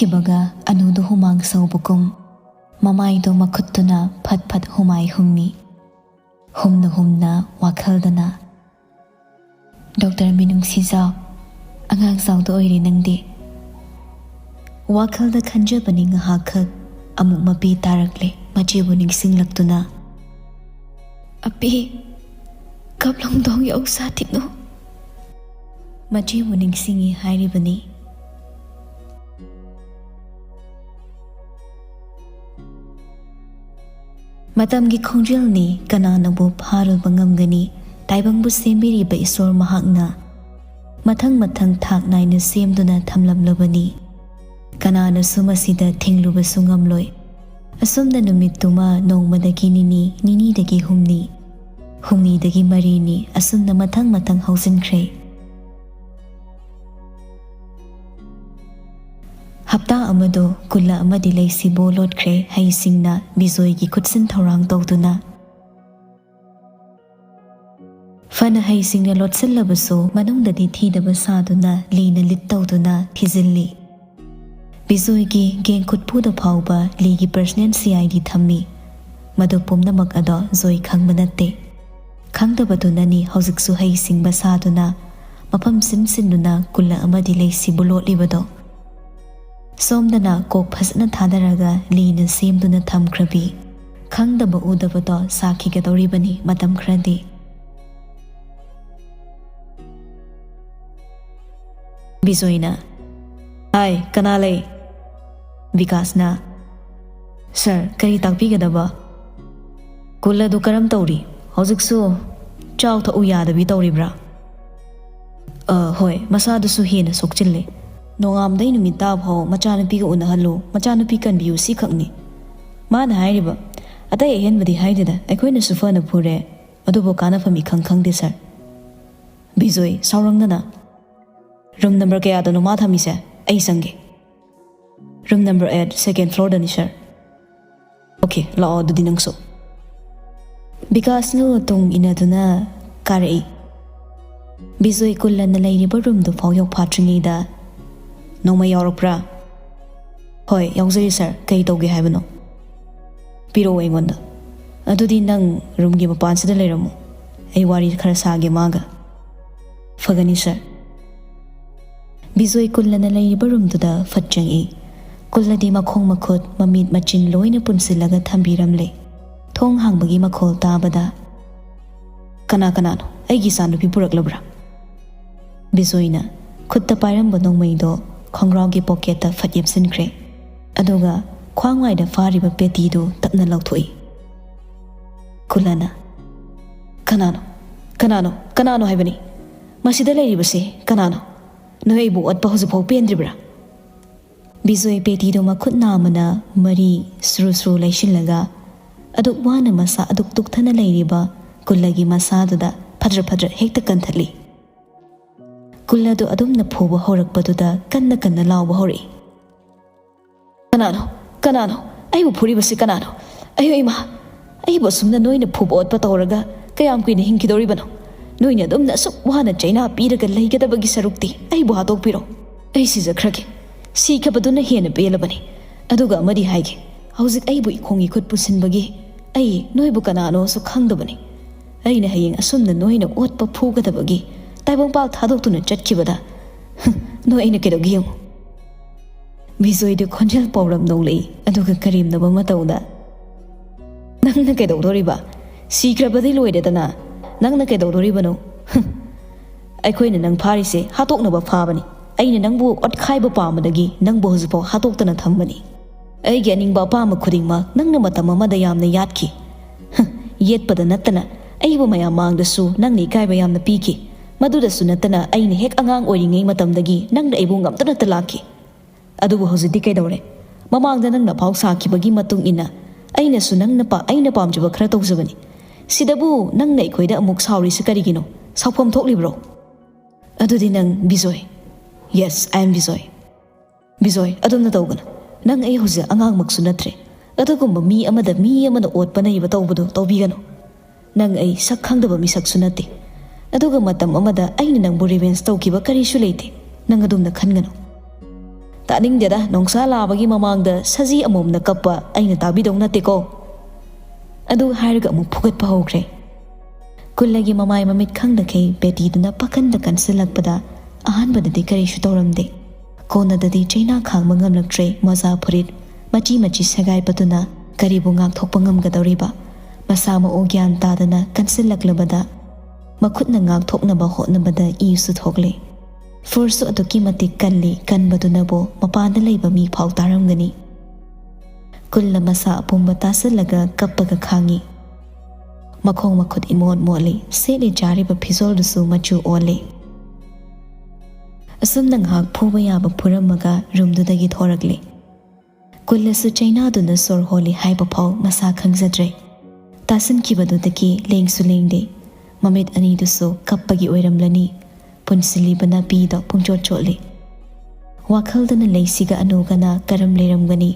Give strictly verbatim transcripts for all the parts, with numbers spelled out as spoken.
ꯈꯤꯕꯒ ꯑꯅꯨꯗꯨ ꯍꯨꯃꯥꯡ ꯁꯧꯕꯒꯨꯝ ꯃꯃꯥꯏꯗꯣ ꯃꯈꯨꯠꯇꯨꯅ ꯐꯠ ꯐꯠ ꯍꯨꯃꯥꯏ ꯍꯨꯝꯃꯤ꯫ ꯍꯨꯝꯅ ꯍꯨꯝꯅ ꯋꯥꯈꯜꯗꯅ, "ꯗꯣꯛꯇꯔ ꯃꯤꯅꯨꯡꯁꯤꯖꯥꯎ, ꯑꯉꯥꯡ ꯆꯥꯎꯗ ꯑꯣꯏꯔꯦ ꯅꯪꯗꯤ"꯫ ꯋꯥꯈꯜꯗ ꯈꯟꯖꯕꯅꯤ ꯉꯥꯏꯍꯥꯛꯈꯛ, ꯑꯃꯨꯛ ꯃꯄꯤ ꯇꯥꯔꯛꯂꯦ ꯃꯆꯦꯕꯨ ꯅꯤꯡꯁꯤꯡꯂꯛꯇꯨꯅ꯫ "ꯑꯄꯤ, ꯀꯞꯂꯣꯡꯗꯣꯡ ꯌꯧꯁꯥ ꯇꯤꯅꯣ"꯫ ꯃꯆꯦꯕꯨ ꯅꯤꯡꯁꯤꯡꯉꯤ ꯍꯥꯏꯔꯤꯕꯅꯤ꯫ ꯃꯇꯝꯒꯤ ꯈꯣꯡꯖꯦꯜꯅꯤ, ꯀꯅꯥꯅꯕꯨ ꯐꯥꯔꯨꯕ ꯉꯝꯒꯅꯤ? ꯇꯥꯏꯕꯪꯕꯨ ꯁꯦꯝꯕꯤꯔꯤꯕ ꯏꯁꯣꯔ ꯃꯍꯥꯛꯅ ꯃꯊꯪ ꯃꯊꯪ ꯊꯥꯛ ꯅꯥꯏꯅ ꯁꯦꯝꯗꯨꯅ ꯊꯝꯂꯝꯂꯕꯅꯤ꯫ ꯀꯅꯥꯅꯁꯨ ꯃꯁꯤꯗ ꯊꯤꯡꯂꯨꯕꯁꯨ ꯉꯝꯂꯣꯏ꯫ ꯑꯁꯨꯝꯅ ꯅꯨꯃꯤꯠꯇꯨꯃ ꯅꯣꯡꯃꯗꯒꯤ ꯅꯤꯅꯤ, ꯅꯤꯅꯤꯗꯒꯤ ꯍꯨꯝꯅꯤ, ꯍꯨꯝꯅꯤꯗꯒꯤ ꯃꯔꯤꯅꯤ, ꯑꯁꯨꯝꯅ ꯃꯊꯪ ꯃꯊꯪ ꯍꯧꯖꯤꯟꯈ꯭ꯔꯦ꯫ ꯍꯞꯇꯥ ꯑꯃꯗꯣ ꯀꯨꯜꯂ ꯑꯃꯗꯤ ꯂꯩꯁꯤꯕꯨ ꯂꯣꯠꯈ꯭ꯔꯦ ꯍꯩꯁꯤꯡꯅ ꯕꯤꯖꯣꯏꯒꯤ ꯈꯨꯠꯁꯤꯟ ꯊꯧꯔꯥꯡ ꯇꯧꯗꯨꯅ꯫ ꯐꯅ ꯍꯩꯁꯤꯡꯅ ꯂꯣꯠꯁꯤꯜꯂꯕꯁꯨ ꯃꯅꯨꯡꯗꯗꯤ ꯊꯤꯗꯕ ꯁꯥꯗꯨꯅ ꯂꯤꯅ ꯂꯤꯠ ꯇꯧꯗꯨꯅ ꯊꯤꯖꯤꯜꯂꯤ꯫ ꯕꯤꯖꯣꯏꯒꯤ ꯒꯦꯡ ꯈꯨꯠꯄꯨꯗ ꯐꯥꯎꯕ ꯂꯤꯒꯤ ꯄꯔꯁꯅꯦꯜ ꯁꯤ ꯑꯥꯏ ꯗꯤ ꯊꯝꯃꯤ꯫ ꯃꯗꯨ ꯄꯨꯝꯅꯃꯛ ꯑꯗꯣ ꯖꯣꯏ ꯈꯪꯕ ꯅꯠꯇꯦ꯫ ꯈꯪꯗꯕꯗꯨꯅꯅꯤ ꯍꯧꯖꯤꯛꯁꯨ ꯍꯩꯁꯤꯡꯕ ꯁꯥꯗꯨꯅ ꯃꯐꯝ ꯁꯤꯟ ꯁꯤꯟꯗꯨꯅ ꯀꯨꯜꯂ ꯑꯃꯗꯤ ꯂꯩꯁꯤꯕꯨ ꯂꯣꯠꯂꯤꯕꯗꯣ꯫ ꯁꯣꯝꯗꯅ ꯀꯣꯛ ꯐꯖꯅ ꯊꯥꯗꯔꯒ ꯂꯤꯅ ꯁꯦꯝꯗꯨꯅ ꯊꯝꯈ꯭ꯔꯕꯤ꯫ ꯈꯪꯗꯕ ꯎꯗꯕꯗꯣ ꯁꯥꯈꯤꯒꯗꯧꯔꯤꯕꯅꯤ ꯃꯇꯝ ꯈꯔꯗꯤ꯫ ꯕꯤꯖꯣꯏꯅ, "ꯍꯥꯏ, ꯀꯅꯥ ꯂꯩ?" ꯕꯤꯀꯥꯁꯅ, "ꯁꯥꯔ, ꯀꯔꯤ ꯇꯥꯛꯄꯤꯒꯗꯕ?" "ꯀꯨꯜ ꯑꯗꯨ ꯀꯔꯝ ꯇꯧꯔꯤ? ꯍꯧꯖꯤꯛꯁꯨ ꯆꯥꯎ ꯊꯛꯎ ꯌꯥꯗꯕꯤ ꯇꯧꯔꯤꯕ꯭ꯔꯥ?" "ꯑ, ꯍꯣꯏ, ꯃꯁꯥꯗꯨꯁꯨ ꯍꯦꯟꯅ ꯁꯣꯛꯆꯤꯜꯂꯦ꯫ ꯅꯣꯡꯉꯥꯝꯗꯩ ꯅꯨꯃꯤꯠ ꯇꯥꯐꯥꯎ ꯃꯆꯥꯅꯨꯄꯤꯒ ꯎꯅꯍꯜꯂꯨ, ꯃꯆꯥꯅꯨꯄꯤ ꯀꯟꯕꯤꯌꯨ, ꯁꯤꯈꯛꯅꯤ ꯃꯥꯅ ꯍꯥꯏꯔꯤꯕ꯫ ꯑꯇꯩ ꯑꯍꯦꯟꯕꯗꯤ ꯍꯥꯏꯗꯦꯗ, ꯑꯩꯈꯣꯏꯅꯁꯨ ꯐꯅ ꯐꯨꯔꯦ, ꯑꯗꯨꯕꯨ ꯀꯥꯟꯅꯐꯝ ꯏꯈꯪ ꯈꯪꯗꯦ, ꯁꯥꯔ"꯫ ꯕꯤꯖꯣꯏ ꯁꯥꯎꯔꯪꯅꯅ, "ꯔꯨꯝ ꯅꯝꯕꯔ ꯀꯌꯥꯗꯅꯣ ꯃꯥ ꯊꯝꯃꯤꯁꯦ? ꯑꯩ ꯆꯪꯒꯦ"꯫ "ꯔꯨꯝ ꯅꯝꯕꯔ ꯑꯩꯠ, ꯁꯦꯀꯦꯟ ꯐ꯭ꯂꯣꯔꯗꯅꯤ, ꯁꯥꯔ"꯫ "ꯑꯣꯀꯦ, ꯂꯥꯛꯑꯣ ꯑꯗꯨꯗꯤ ꯅꯪꯁꯨ"꯫ ꯕꯤꯀꯥꯁꯅ ꯇꯨꯡ ꯏꯟꯅꯗꯨꯅ ꯀꯥꯔꯛꯏ꯫ ꯕꯤꯖꯣꯏ ꯀꯨꯜꯂꯅ ꯂꯩꯔꯤꯕ ꯔꯨꯝꯗꯨ ꯐꯥꯎ ꯌꯧꯐꯥꯠꯇ꯭ꯔꯤꯉꯩꯗ, "ꯅꯣꯡꯃꯩ ꯌꯥꯎꯔꯛꯄ꯭ꯔꯥ?" ꯍꯣꯏ, ꯌꯥꯎꯖꯔꯤ ꯁꯥꯔ꯫ ꯀꯩ ꯇꯧꯒꯦ ꯍꯥꯏꯕꯅꯣ? ꯄꯤꯔꯛꯑꯣ ꯑꯩꯉꯣꯟꯗ꯫ ꯑꯗꯨꯗꯤ ꯅꯪ ꯔꯨꯝꯒꯤ ꯃꯄꯥꯟꯁꯤꯗ ꯂꯩꯔꯝꯃꯨ꯫ ꯑꯩ ꯋꯥꯔꯤ ꯈꯔ ꯁꯥꯒꯦ ꯃꯥꯒ꯫ ꯐꯒꯅꯤ ꯁꯥꯔ꯫ ꯕꯤꯖꯣꯏ ꯀꯨꯜꯂꯅ ꯂꯩꯔꯤꯕ ꯔꯨꯝꯗꯨꯗ ꯐꯠ ꯆꯪꯏ꯫ ꯀꯨꯜꯂꯗꯤ ꯃꯈꯣꯡ ꯃꯈꯨꯠ, ꯃꯃꯤꯠ ꯃꯆꯤꯟ ꯂꯣꯏꯅ ꯄꯨꯟꯁꯤꯜꯂꯒ ꯊꯝꯕꯤꯔꯝꯂꯦ꯫ ꯊꯣꯡ ꯍꯥꯡꯕꯒꯤ ꯃꯈꯣꯜ ꯇꯥꯕꯗ, "ꯀꯅꯥ ꯀꯅꯥꯅꯣ? ꯑꯩꯒꯤ ꯏꯆꯥꯅꯨꯄꯤ ꯄꯨꯔꯛꯂꯕ꯭ꯔꯥ?" ꯕꯤꯖꯣꯏꯅ ꯈꯨꯠꯇ ꯄꯥꯏꯔꯝꯕ ꯅꯣꯡꯃꯩꯗꯣ ꯈꯣꯡꯒ꯭ꯔꯥꯎꯒꯤ ꯄꯣꯀꯦꯠꯇ ꯐꯠ ꯌꯦꯞꯁꯤꯟꯈ꯭ꯔꯦ꯫ ꯑꯗꯨꯒ ꯈ꯭ꯋꯥꯡ ꯋꯥꯏꯗ ꯐꯥꯔꯤꯕ ꯄꯦꯇꯤꯗꯨ ꯇꯞꯅ ꯂꯧꯊꯣꯛꯏ꯫ ꯀꯨꯜꯂꯅ, "ꯀꯅꯥꯅꯣ? ꯀꯅꯥꯅꯣ? ꯀꯅꯥꯅꯣ ꯍꯥꯏꯕꯅꯤ? ꯃꯁꯤꯗ ꯂꯩꯔꯤꯕꯁꯤ ꯀꯅꯥꯅꯣ? ꯅꯣꯏ ꯑꯩꯕꯨ ꯑꯣꯠꯄ ꯍꯧꯖꯤꯛꯐꯥꯎ ꯄꯦꯟꯗ꯭ꯔꯤꯕ꯭ꯔꯥ?" ꯕꯤꯖꯣꯏ ꯄꯦꯇꯤꯗꯨ ꯃꯈꯨꯠ ꯅꯥꯝꯃꯅ ꯃꯔꯤ ꯁꯨꯔꯨ ꯁꯨꯔꯨ ꯂꯩꯁꯤꯜꯂꯒ, ꯑꯗꯨꯛ ꯋꯥꯅ ꯃꯁꯥ ꯑꯗꯨꯛ ꯇꯨꯛꯊꯅ ꯂꯩꯔꯤꯕ ꯀꯨꯜꯂꯒꯤ ꯃꯁꯥꯗꯨꯗ ꯐꯗ꯭ꯔ ꯐꯗ꯭ꯔ ꯍꯦꯛꯇ ꯀꯟꯊꯠꯂꯤ꯫ ꯀꯨꯜꯂꯗꯨ ꯑꯗꯨꯝꯅ ꯐꯨꯕ ꯍꯧꯔꯛꯄꯗꯨꯗ ꯀꯟꯅ ꯀꯟꯅ ꯂꯥꯎꯕ ꯍꯧꯔꯛꯏ꯫ "ꯀꯅꯥꯅꯣ? ꯀꯅꯥꯅꯣ? ꯑꯩꯕꯨ ꯐꯨꯔꯤꯕꯁꯤ ꯀꯅꯥꯅꯣ? ꯑꯌꯣ ꯏꯃꯥ! ꯑꯩꯕꯨ ꯑꯁꯨꯝꯅ ꯅꯣꯏꯅ ꯐꯨꯕ ꯑꯣꯠꯄ ꯇꯧꯔꯒ ꯀꯌꯥꯝ ꯀꯨꯏꯅ ꯍꯤꯡꯈꯤꯗꯧꯔꯤꯕꯅꯣ? ꯅꯣꯏꯅ ꯑꯗꯨꯝꯅ ꯑꯁꯨꯛ ꯋꯥꯅ ꯆꯩꯅꯥ ꯄꯤꯔꯒ ꯂꯩꯒꯗꯕꯒꯤ ꯁꯔꯨꯛꯇꯤ ꯑꯩꯕꯨ ꯍꯥꯠꯇꯣꯛꯄꯤꯔꯣ꯫ ꯑꯩ ꯁꯤꯖꯈ꯭ꯔꯒꯦ꯫ ꯁꯤꯈ꯭ꯔꯕꯗꯨꯅ ꯍꯦꯟꯅ ꯄꯦꯜꯂꯕꯅꯤ꯫ ꯑꯗꯨꯒ ꯑꯃꯗꯤ ꯍꯥꯏꯒꯦ, ꯍꯧꯖꯤꯛ ꯑꯩꯕꯨ ꯏꯈꯣꯡ ꯏꯈꯨꯠ ꯄꯨꯁꯤꯟꯕꯒꯤ ꯑꯩ ꯅꯣꯏꯕꯨ ꯀꯅꯥꯅꯣꯁꯨ ꯈꯪꯗꯕꯅꯤ꯫ ꯑꯩꯅ ꯍꯌꯦꯡ ꯑꯁꯨꯝꯅ ꯅꯣꯏꯅ ꯑꯣꯠꯄ ꯐꯨꯒꯗꯕꯒꯤ ꯇꯥꯏꯕꯪꯄꯥꯜ ꯊꯥꯗꯣꯛꯇꯨꯅ ꯆꯠꯈꯤꯕꯗ, ꯍꯨꯝ, ꯅꯣꯏ ꯑꯩꯅ ꯀꯩꯗꯧꯒꯦ ꯌꯦꯡꯉꯨ꯫" ꯕꯤꯖꯣꯏꯗꯨ ꯈꯣꯟꯖꯦꯜ ꯄꯧꯔꯞ ꯅꯣꯛꯂꯛꯏ, ꯑꯗꯨꯒ ꯀꯔꯦꯝꯅꯕ ꯃꯇꯧꯗ, "ꯅꯪꯅ ꯀꯩꯗꯧꯗꯣꯔꯤꯕ? ꯁꯤꯈ꯭ꯔꯕꯗꯤ ꯂꯣꯏꯔꯦꯗꯅ꯫ ꯅꯪꯅ ꯀꯩꯗꯧꯗꯣꯔꯤꯕꯅꯣ? ꯍꯨꯝ꯫ ꯑꯩꯈꯣꯏꯅ ꯅꯪ ꯐꯥꯔꯤꯁꯦ ꯍꯥꯠꯇꯣꯛꯅꯕ ꯐꯥꯕꯅꯤ꯫ ꯑꯩꯅ ꯅꯪꯕꯨ ꯑꯣꯠꯈꯥꯏꯕ ꯄꯥꯝꯕꯗꯒꯤ ꯅꯪꯕꯨ ꯍꯧꯖꯤꯛꯐꯥꯎ ꯍꯥꯠꯇꯣꯛꯇꯅ ꯊꯝꯕꯅꯤ꯫ ꯑꯩꯒꯤ ꯑꯅꯤꯡꯕ ꯑꯄꯥꯝꯕ ꯈꯨꯗꯤꯡꯃꯛ ꯅꯪꯅ ꯃꯇꯝ ꯑꯃꯗ ꯌꯥꯝꯅ ꯌꯥꯠꯈꯤ꯫ ꯍꯨꯝ, ꯌꯦꯠꯄꯗ ꯅꯠꯇꯅ ꯑꯩꯕꯨ ꯃꯌꯥꯝ ꯃꯥꯡꯗꯁꯨ ꯅꯪꯅ ꯏꯀꯥꯏꯕ ꯌꯥꯝꯅ ꯄꯤꯈꯤ꯫ ꯃꯗꯨꯗꯁꯨ ꯅꯠꯇꯅ ꯑꯩꯅ ꯍꯦꯛ ꯑꯉꯥꯡ ꯑꯣꯏꯔꯤꯉꯩ ꯃꯇꯝꯗꯒꯤ ꯅꯪꯅ ꯑꯩꯕꯨ ꯉꯝꯇꯅꯇ ꯂꯥꯛꯈꯤ꯫ ꯑꯗꯨꯕꯨ ꯍꯧꯖꯤꯛꯇꯤ ꯀꯩꯗꯧꯔꯦ? ꯃꯃꯥꯡꯗ ꯅꯪꯅ ꯐꯥꯎ ꯁꯥꯈꯤꯕꯒꯤ ꯃꯇꯨꯡ ꯏꯟꯅ ꯑꯩꯅꯁꯨ ꯅꯪꯅ ꯄꯥ-, ꯑꯩꯅ ꯄꯥꯝꯖꯕ ꯈꯔ ꯇꯧꯖꯕꯅꯤ꯫ ꯁꯤꯗꯕꯨ ꯅꯪꯅ ꯑꯩꯈꯣꯏꯗ ꯑꯃꯨꯛ ꯁꯥꯎꯔꯤꯁꯤ ꯀꯔꯤꯒꯤꯅꯣ? ꯁꯥꯎꯐꯝ ꯊꯣꯛꯂꯤꯕ꯭ꯔꯣ?" "ꯑꯗꯨꯗꯤ ꯅꯪ Bijoy?" "Yes, I am Bijoy." "Bijoy, ꯑꯗꯨꯝꯅ ꯇꯧꯒꯅꯨ꯫ ꯅꯪ ꯑꯩ ꯍꯧꯖꯤꯛ ꯑꯉꯥꯡꯃꯛꯁꯨ ꯅꯠꯇ꯭ꯔꯦ꯫ ꯑꯗꯨꯒꯨꯝꯕ ꯃꯤ ꯑꯃꯗ ꯃꯤ ꯑꯃꯅ ꯑꯣꯠꯄ ꯅꯩꯕ ꯇꯧꯕꯗꯨ ꯇꯧꯕꯤꯒꯅꯨ꯫ ꯅꯪ ꯑꯩ ꯁꯛ ꯈꯪꯗꯕ ꯃꯤꯁꯛꯁꯨ ꯅꯠꯇꯦ꯫ ꯑꯗꯨꯒ ꯃꯇꯝ ꯑꯃꯗ ꯑꯩꯅ ꯅꯪꯕꯨ revenge ꯇꯧꯈꯤꯕ ꯀꯔꯤꯁꯨ ꯂꯩꯇꯦ꯫ ꯅꯪ ꯑꯗꯨꯝꯅ ꯈꯟꯒꯅꯨ꯫" "ꯇꯥꯅꯤꯡꯗꯦꯗ, ꯅꯣꯡꯁꯥ ꯂꯥꯕꯒꯤ ꯃꯃꯥꯡꯗ ꯁꯖꯤ ꯑꯃꯣꯝꯅ ꯀꯞꯄ ꯑꯩꯅ ꯇꯥꯕꯤꯗꯧ ꯅꯠꯇꯦꯀꯣ"꯫ ꯑꯗꯨ ꯍꯥꯏꯔꯒ ꯑꯃꯨꯛ ꯐꯨꯒꯠꯄ ꯍꯧꯈ꯭ꯔꯦ꯫ ꯀꯨꯜꯂꯒꯤ ꯃꯃꯥꯏ ꯃꯃꯤꯠ ꯈꯪꯗꯈꯩ ꯕꯦꯇꯤꯗꯨꯅ ꯄꯥꯈꯟꯗ ꯀꯟꯁꯤꯜꯂꯛꯄꯗ ꯑꯍꯥꯟꯕꯗꯗꯤ ꯀꯔꯤꯁꯨ ꯇꯧꯔꯝꯗꯦ꯫ ꯀꯣꯟꯅꯗꯗꯤ ꯆꯩꯅꯥ ꯈꯥꯡꯕ ꯉꯝꯂꯛꯇ꯭ꯔꯦ꯫ ꯃꯣꯖꯥ ꯐꯨꯔꯤꯠ ꯃꯆꯤ ꯃꯆꯤ ꯁꯦꯒꯥꯏꯕꯗꯨꯅ ꯀꯔꯤꯕꯨ ꯉꯥꯛꯊꯣꯛꯄ ꯉꯝꯒꯗꯧꯔꯤꯕ? ꯃꯁꯥ ꯃꯎ ꯒ꯭ꯌꯥꯟ ꯇꯥꯗꯅ ꯀꯟꯁꯤꯜꯂꯛꯂꯕꯗ ꯃꯈꯨꯠꯅ ꯉꯥꯛꯊꯣꯛꯅꯕ ꯍꯣꯠꯅꯕꯗ ꯏꯁꯨ ꯊꯣꯛꯂꯦ꯫ ꯐꯣꯔꯁꯁꯨ ꯑꯗꯨꯛꯀꯤ ꯃꯇꯤꯛ ꯀꯜꯂꯤ꯫ ꯀꯟꯕꯗꯨꯅꯕꯨ ꯃꯄꯥꯟꯗ ꯂꯩꯕ ꯃꯤ ꯐꯥꯎ ꯇꯥꯔꯝꯒꯅꯤ꯫ ꯀꯨꯜꯅ ꯃꯁꯥ ꯑꯄꯨꯝꯕ ꯇꯥꯁꯤꯜꯂꯒ ꯀꯞꯄꯒ ꯈꯥꯡꯉꯤ꯫ ꯃꯈꯣꯡ ꯃꯈꯨꯠ ꯏꯃꯣꯠ ꯃꯣꯠꯂꯤ꯫ ꯁꯦꯠꯂꯤ ꯆꯥꯔꯤꯕ ꯐꯤꯖꯣꯜꯗꯨꯁꯨ ꯃꯆꯨ ꯑꯣꯜꯂꯤ꯫ ꯑꯁꯨꯝꯅ ꯉꯥꯏꯍꯥꯛ ꯐꯨꯕ ꯌꯥꯕ ꯐꯨꯔꯝꯃꯒ ꯔꯨꯝꯗꯨꯗꯒꯤ ꯊꯣꯔꯛꯂꯤ꯫ ꯀꯨꯜꯂꯁꯨ ꯆꯩꯅꯥꯗꯨꯅ ꯁꯣꯔ ꯍꯣꯜꯂꯤ ꯍꯥꯏꯕ ꯐꯥꯎ ꯃꯁꯥ ꯈꯪꯖꯗ꯭ꯔꯦ꯫ ꯇꯥꯁꯤꯟꯈꯤꯕꯗꯨꯗꯒꯤ ꯂꯦꯡꯁꯨ ꯂꯦꯡꯗꯦ꯫ ꯃꯃꯤꯠ ꯑꯅꯤꯗꯨꯁꯨ ꯀꯞꯄꯒꯤ ꯑꯣꯏꯔꯝꯂꯅꯤ꯫ ꯄꯨꯟꯁꯤꯜꯂꯤꯕ ꯅꯥꯄꯤꯗꯣ ꯄꯨꯡꯆꯣꯠ ꯆꯣꯠꯂꯤ꯫ ꯋꯥꯈꯜꯗꯅ ꯂꯩꯁꯤꯒ ꯑꯅꯨꯒꯅ ꯀꯔꯝ ꯂꯩꯔꯝꯒꯅꯤ?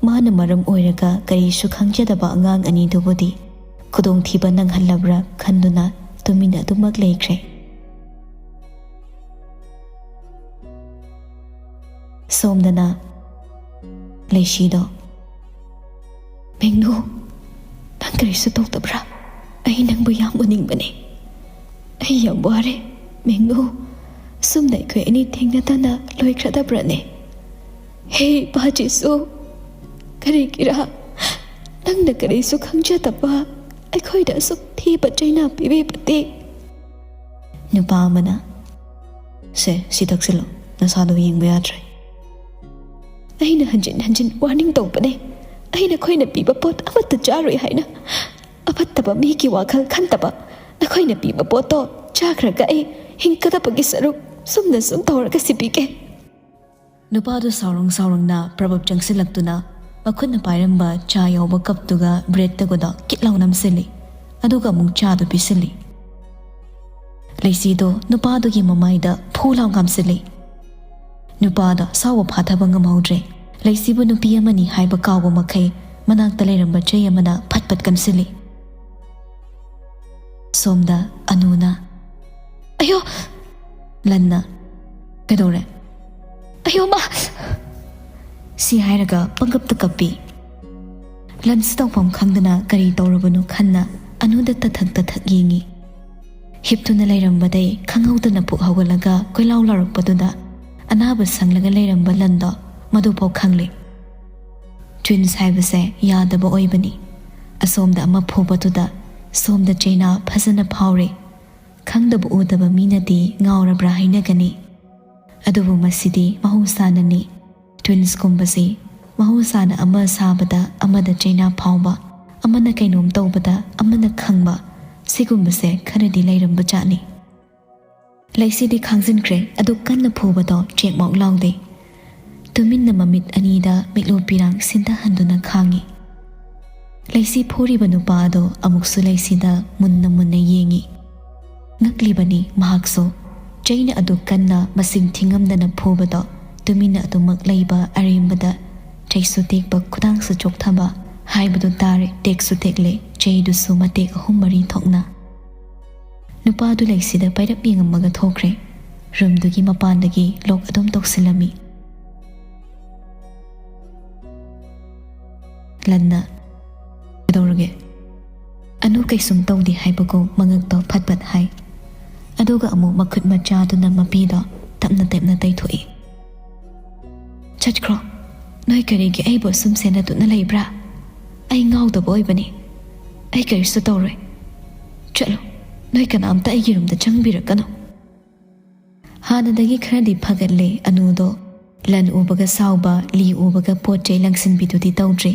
ꯃꯥꯅ ꯃꯔꯝ ꯑꯣꯏꯔꯒ ꯀꯔꯤꯁꯨ ꯈꯪꯖꯗꯕ ꯑꯉꯥꯡ ꯑꯅꯤꯗꯨꯕꯨꯗꯤ ꯈꯨꯗꯣꯡꯊꯤꯕ ꯅꯪꯍꯜꯂꯕ꯭ꯔꯥ ꯈꯟꯗꯨꯅ ꯇꯨꯃꯤꯟꯅ ꯑꯗꯨꯃꯛ ꯂꯩꯈ꯭ꯔꯦ꯫ ꯁꯣꯝꯗꯅ ꯂꯩꯁꯤꯗꯣ, "ꯃꯦꯡꯅꯨ, ꯅꯪ ꯀꯔꯤꯁꯨ ꯇꯧꯗꯕ꯭ꯔꯥ? ꯑꯩ ꯅꯪꯕꯨ ꯌꯥꯝ ꯎꯅꯤꯡꯕꯅꯦ꯫ ꯑꯩ ꯌꯥꯝ ꯋꯥꯔꯦ, ꯃꯦꯡꯅꯨ꯫ ꯁꯨꯝꯅ ꯑꯩꯈꯣꯏ ꯑꯅꯤ ꯊꯦꯡꯅꯗꯅ ꯂꯣꯏꯈ꯭ꯔꯗꯕ꯭ꯔꯅꯦ? ꯍꯦ ꯏꯄꯥ ꯖꯤꯁꯨ, ꯀꯔꯤꯒꯤꯔꯥ ꯅꯪꯅ ꯀꯔꯤꯁꯨ ꯈꯪꯖꯗꯕ ꯑꯩꯈꯣꯏꯗ ꯑꯁꯨꯛ ꯊꯤꯕ ꯆꯩꯅꯥ ꯄꯤꯕꯤꯕꯗꯤ?" ꯅꯨꯄꯥ ꯑꯃꯅ, "ꯁꯦ, ꯁꯤ ꯊꯛꯆꯤꯜꯂꯣ, ꯅꯁꯥꯗꯣ ꯌꯦꯡꯕ ꯌꯥꯗ꯭ꯔꯦ꯫" "ꯑꯩꯅ ꯍꯟꯖꯤꯟ ꯍꯟꯖꯤꯟ ꯋꯥꯔꯅꯤꯡ ꯇꯧꯕꯅꯦ, ꯑꯩ ꯅꯈꯣꯏꯅ ꯄꯤꯕ ꯄꯣꯠ ꯑꯃꯠꯇ ꯆꯥꯔꯣꯏ ꯍꯥꯏꯅ꯫ ꯑꯐꯠꯇꯕ ꯃꯤꯒꯤ ꯋꯥꯈꯜ ꯈꯟꯗꯕ, ꯅꯈꯣꯏꯅ ꯄꯤꯕ ꯄꯣꯠꯇꯣ ꯆꯥꯈ꯭ꯔꯒ ꯑꯩ ꯍꯤꯡꯒꯗꯕꯒꯤ ꯁꯔꯨꯛ ꯆꯨꯝꯅ ꯁꯨꯝ ꯇꯧꯔꯒ ꯁꯤꯕꯤꯒꯦ꯫" ꯅꯨꯄꯥꯗꯨ ꯁꯥꯎꯔꯪ ꯁꯥꯎꯔꯪꯅ ꯄ꯭ꯔꯕꯞ ꯆꯪꯁꯤꯜꯂꯛꯇꯨꯅ ꯃꯈꯨꯠꯅ ꯄꯥꯏꯔꯝꯕ ꯆꯥ ꯌꯥꯎꯕ ꯀꯞꯇꯨꯒ ꯕ꯭ꯔꯦꯗꯇꯒꯗꯣ ꯀꯤꯠ ꯂꯥꯎ ꯅꯝꯁꯤꯜꯂꯤ꯫ ꯑꯗꯨꯒ ꯑꯃꯨꯛ ꯆꯥꯗꯨ ꯄꯤꯁꯤꯜꯂꯤ꯫ ꯂꯩꯁꯤꯗꯣ ꯅꯨꯄꯥꯗꯨꯒꯤ ꯃꯃꯥꯏꯗ ꯐꯨ ꯂꯥꯎ ꯉꯥꯝꯁꯤꯜꯂꯤ꯫ ꯅꯨꯄꯥꯗꯣ ꯁꯥꯎꯕ ꯐꯥꯊꯕ ꯉꯝꯍꯧꯗ꯭ꯔꯦ꯫ ꯂꯩꯁꯤꯕꯨ ꯅꯨꯄꯤ ꯑꯃꯅꯤ ꯍꯥꯏꯕ ꯀꯥꯎꯕ ꯃꯈꯩ ꯃꯅꯥꯛꯇ ꯂꯩꯔꯝꯕ ꯆꯩ ꯑꯃꯅ ꯐꯠ ꯐꯠ ꯀꯟꯁꯤꯜꯂꯤ꯫ ꯁꯣꯝꯗ ꯑꯅꯨꯅ, "ꯑꯌꯣ!" ꯂꯟꯅ, "ꯀꯩꯗꯧꯔꯦ?" ꯑꯌꯣ ꯃꯥ! ꯁꯤ ꯍꯥꯏꯔꯒ ꯄꯪꯀꯞꯇ ꯀꯞꯄꯤ꯫ ꯂꯟꯁ ꯇꯧꯐꯝ ꯈꯪꯗꯅ ꯀꯔꯤ ꯇꯧꯔꯕꯅꯣ ꯈꯟꯅ ꯑꯅꯨꯗ ꯇꯊꯛ ꯇꯊꯛ ꯌꯦꯡꯉꯤ꯫ ꯍꯤꯞꯇꯨꯅ ꯂꯩꯔꯝꯕꯗꯩ ꯈꯪꯍꯧꯗꯅ ꯄꯨꯛ ꯍꯧꯒꯠꯂꯒ ꯀꯣꯏꯂꯥꯎ ꯂꯥꯎꯔꯛꯄꯗꯨꯗ ꯑꯅꯥꯕ ꯁꯪꯂꯒ ꯂꯩꯔꯝꯕ ꯂꯟꯗꯣ ꯃꯗꯨꯐꯥꯎ ꯈꯪꯂꯦ꯫ ꯇ꯭ꯋꯤꯟꯁ ꯍꯥꯏꯕꯁꯦ ꯌꯥꯗꯕ ꯑꯣꯏꯕꯅꯤ꯫ ꯑꯁꯣꯝꯗ ꯑꯃ ꯐꯨꯕꯗꯨꯗ ꯁꯣꯝꯗ ꯆꯩꯅꯥ ꯐꯖꯅ ꯐꯥꯎꯔꯦ꯫ ꯈꯪꯗꯕ ꯎꯗꯕ ꯃꯤꯅꯗꯤ ꯉꯥꯎꯔꯕ꯭ꯔꯥ ꯍꯥꯏꯅꯒꯅꯤ꯫ ꯑꯗꯨꯕꯨ ꯃꯁꯤꯗꯤ ꯃꯍꯧꯁꯥꯅꯅꯤ꯫ ꯇ꯭ꯋꯤꯟꯁꯀꯨꯝꯕꯁꯤ ꯃꯍꯧꯁꯥꯅ ꯑꯃ ꯁꯥꯕꯗ ꯑꯃꯗ ꯆꯩꯅꯥ ꯐꯥꯎꯕ, ꯑꯃꯅ ꯀꯩꯅꯣꯝ ꯇꯧꯕꯗ ꯑꯃꯅ ꯈꯪꯕ, ꯁꯤꯒꯨꯝꯕꯁꯦ ꯈꯔꯗꯤ ꯂꯩꯔꯝꯕ ꯖꯥꯠꯅꯤ꯫ ꯂꯩꯁꯤꯗꯤ ꯈꯥꯡꯖꯤꯟꯈ꯭ꯔꯦ, ꯑꯗꯨ ꯀꯟꯅ ꯐꯨꯕꯗꯣ ꯆꯦꯛꯃꯧ ꯂꯥꯎꯗꯦ꯫ ꯇꯨꯃꯤꯟꯅ ꯃꯃꯤꯠ ꯑꯅꯤꯗ ꯃꯤꯠꯂꯨ ꯄꯤꯔꯥꯡ ꯁꯤꯟꯊꯍꯟꯗꯨꯅ ꯈꯥꯡꯉꯤ꯫ ꯂꯩꯁꯤ ꯐꯨꯔꯤꯕ ꯅꯨꯄꯥ ꯑꯗꯣ ꯑꯃꯨꯛꯁꯨ ꯂꯩꯁꯤꯗ ꯃꯨꯟꯅ ꯃꯨꯟꯅ ꯌꯦꯡꯉꯤ꯫ ꯉꯛꯂꯤꯕꯅꯤ ꯃꯍꯥꯛꯁꯨ꯫ ꯆꯩꯅ ꯑꯗꯨ ꯀꯟꯅ ꯃꯁꯤꯡ ꯊꯤꯉꯝꯗꯅ ꯐꯨꯕꯗꯣ ꯇꯨꯃꯤꯟꯅ ꯑꯗꯨꯃꯛ ꯂꯩꯕ ꯑꯔꯦꯝꯕꯗ ꯆꯩꯁꯨ ꯇꯦꯛꯄ ꯈꯨꯗꯥꯡꯁꯨ ꯆꯣꯛꯊꯕ ꯍꯥꯏꯕꯗꯨ ꯇꯥꯔꯦ꯫ ꯇꯦꯛꯁꯨ ꯇꯦꯛꯂꯦ, ꯆꯩꯗꯨꯁꯨ ꯃꯇꯦꯛ ꯑꯍꯨꯝ ꯃꯔꯤ ꯊꯣꯛꯅ꯫ ꯅꯨꯄꯥꯗꯨ ꯂꯩꯁꯤꯗ ꯄꯥꯏꯔꯞ ꯌꯦꯡꯉꯝꯃꯒ ꯊꯣꯛꯈ꯭ꯔꯦ꯫ ꯔꯨꯝꯗꯨꯒꯤ ꯃꯄꯥꯟꯗꯒꯤ ꯂꯣꯛ ꯑꯗꯨꯝ ꯇꯧꯁꯤꯜꯂꯝꯃꯤ꯫ ꯂꯟꯅ, "ꯀꯩꯗꯧꯔꯒꯦ?" ꯑꯅꯨ ꯀꯩꯁꯨꯝ ꯇꯧꯗꯦ ꯍꯥꯏꯕꯒꯨꯝ ꯃꯉꯛꯇꯣ ꯐꯠ ꯐꯠ ꯍꯥꯏ꯫ ꯑꯗꯨꯒ ꯑꯃꯨꯛ ꯃꯈꯨꯠ ꯃꯆꯥꯗꯨꯅ ꯃꯄꯤꯗꯣ ꯇꯞꯅ ꯇꯞꯅ ꯇꯩꯊꯣꯛꯏ꯫ "ꯆꯠꯈ꯭ꯔꯣ꯫ ꯅꯣꯏ ꯀꯔꯤꯒꯤ ꯑꯩꯕꯨ ꯑꯁꯨꯝ ꯁꯦꯟꯅꯗꯨꯅ ꯂꯩꯕ꯭ꯔꯥ? ꯑꯩ ꯉꯥꯎꯗꯕ ꯑꯣꯏꯕꯅꯤ꯫ ꯑꯩ ꯀꯔꯤꯁꯨ ꯇꯧꯔꯣꯏ꯫ ꯆꯠꯂꯣ꯫ ꯅꯣꯏ ꯀꯅꯥꯝꯇ ꯑꯩꯒꯤ ꯔꯨꯝꯗ ꯆꯪꯕꯤꯔꯛꯀꯅꯨ꯫" ꯍꯥꯟꯅꯗꯒꯤ ꯈꯔꯗꯤ ꯐꯒꯠꯂꯦ ꯑꯅꯨꯗꯣ꯫ ꯂꯟ ꯎꯕꯒ ꯁꯥꯎꯕ, ꯂꯤ ꯎꯕꯒ ꯄꯣꯠ ꯆꯩ ꯂꯪꯁꯤꯟꯕꯤꯗꯨꯗꯤ ꯇꯧꯗ꯭ꯔꯦ꯫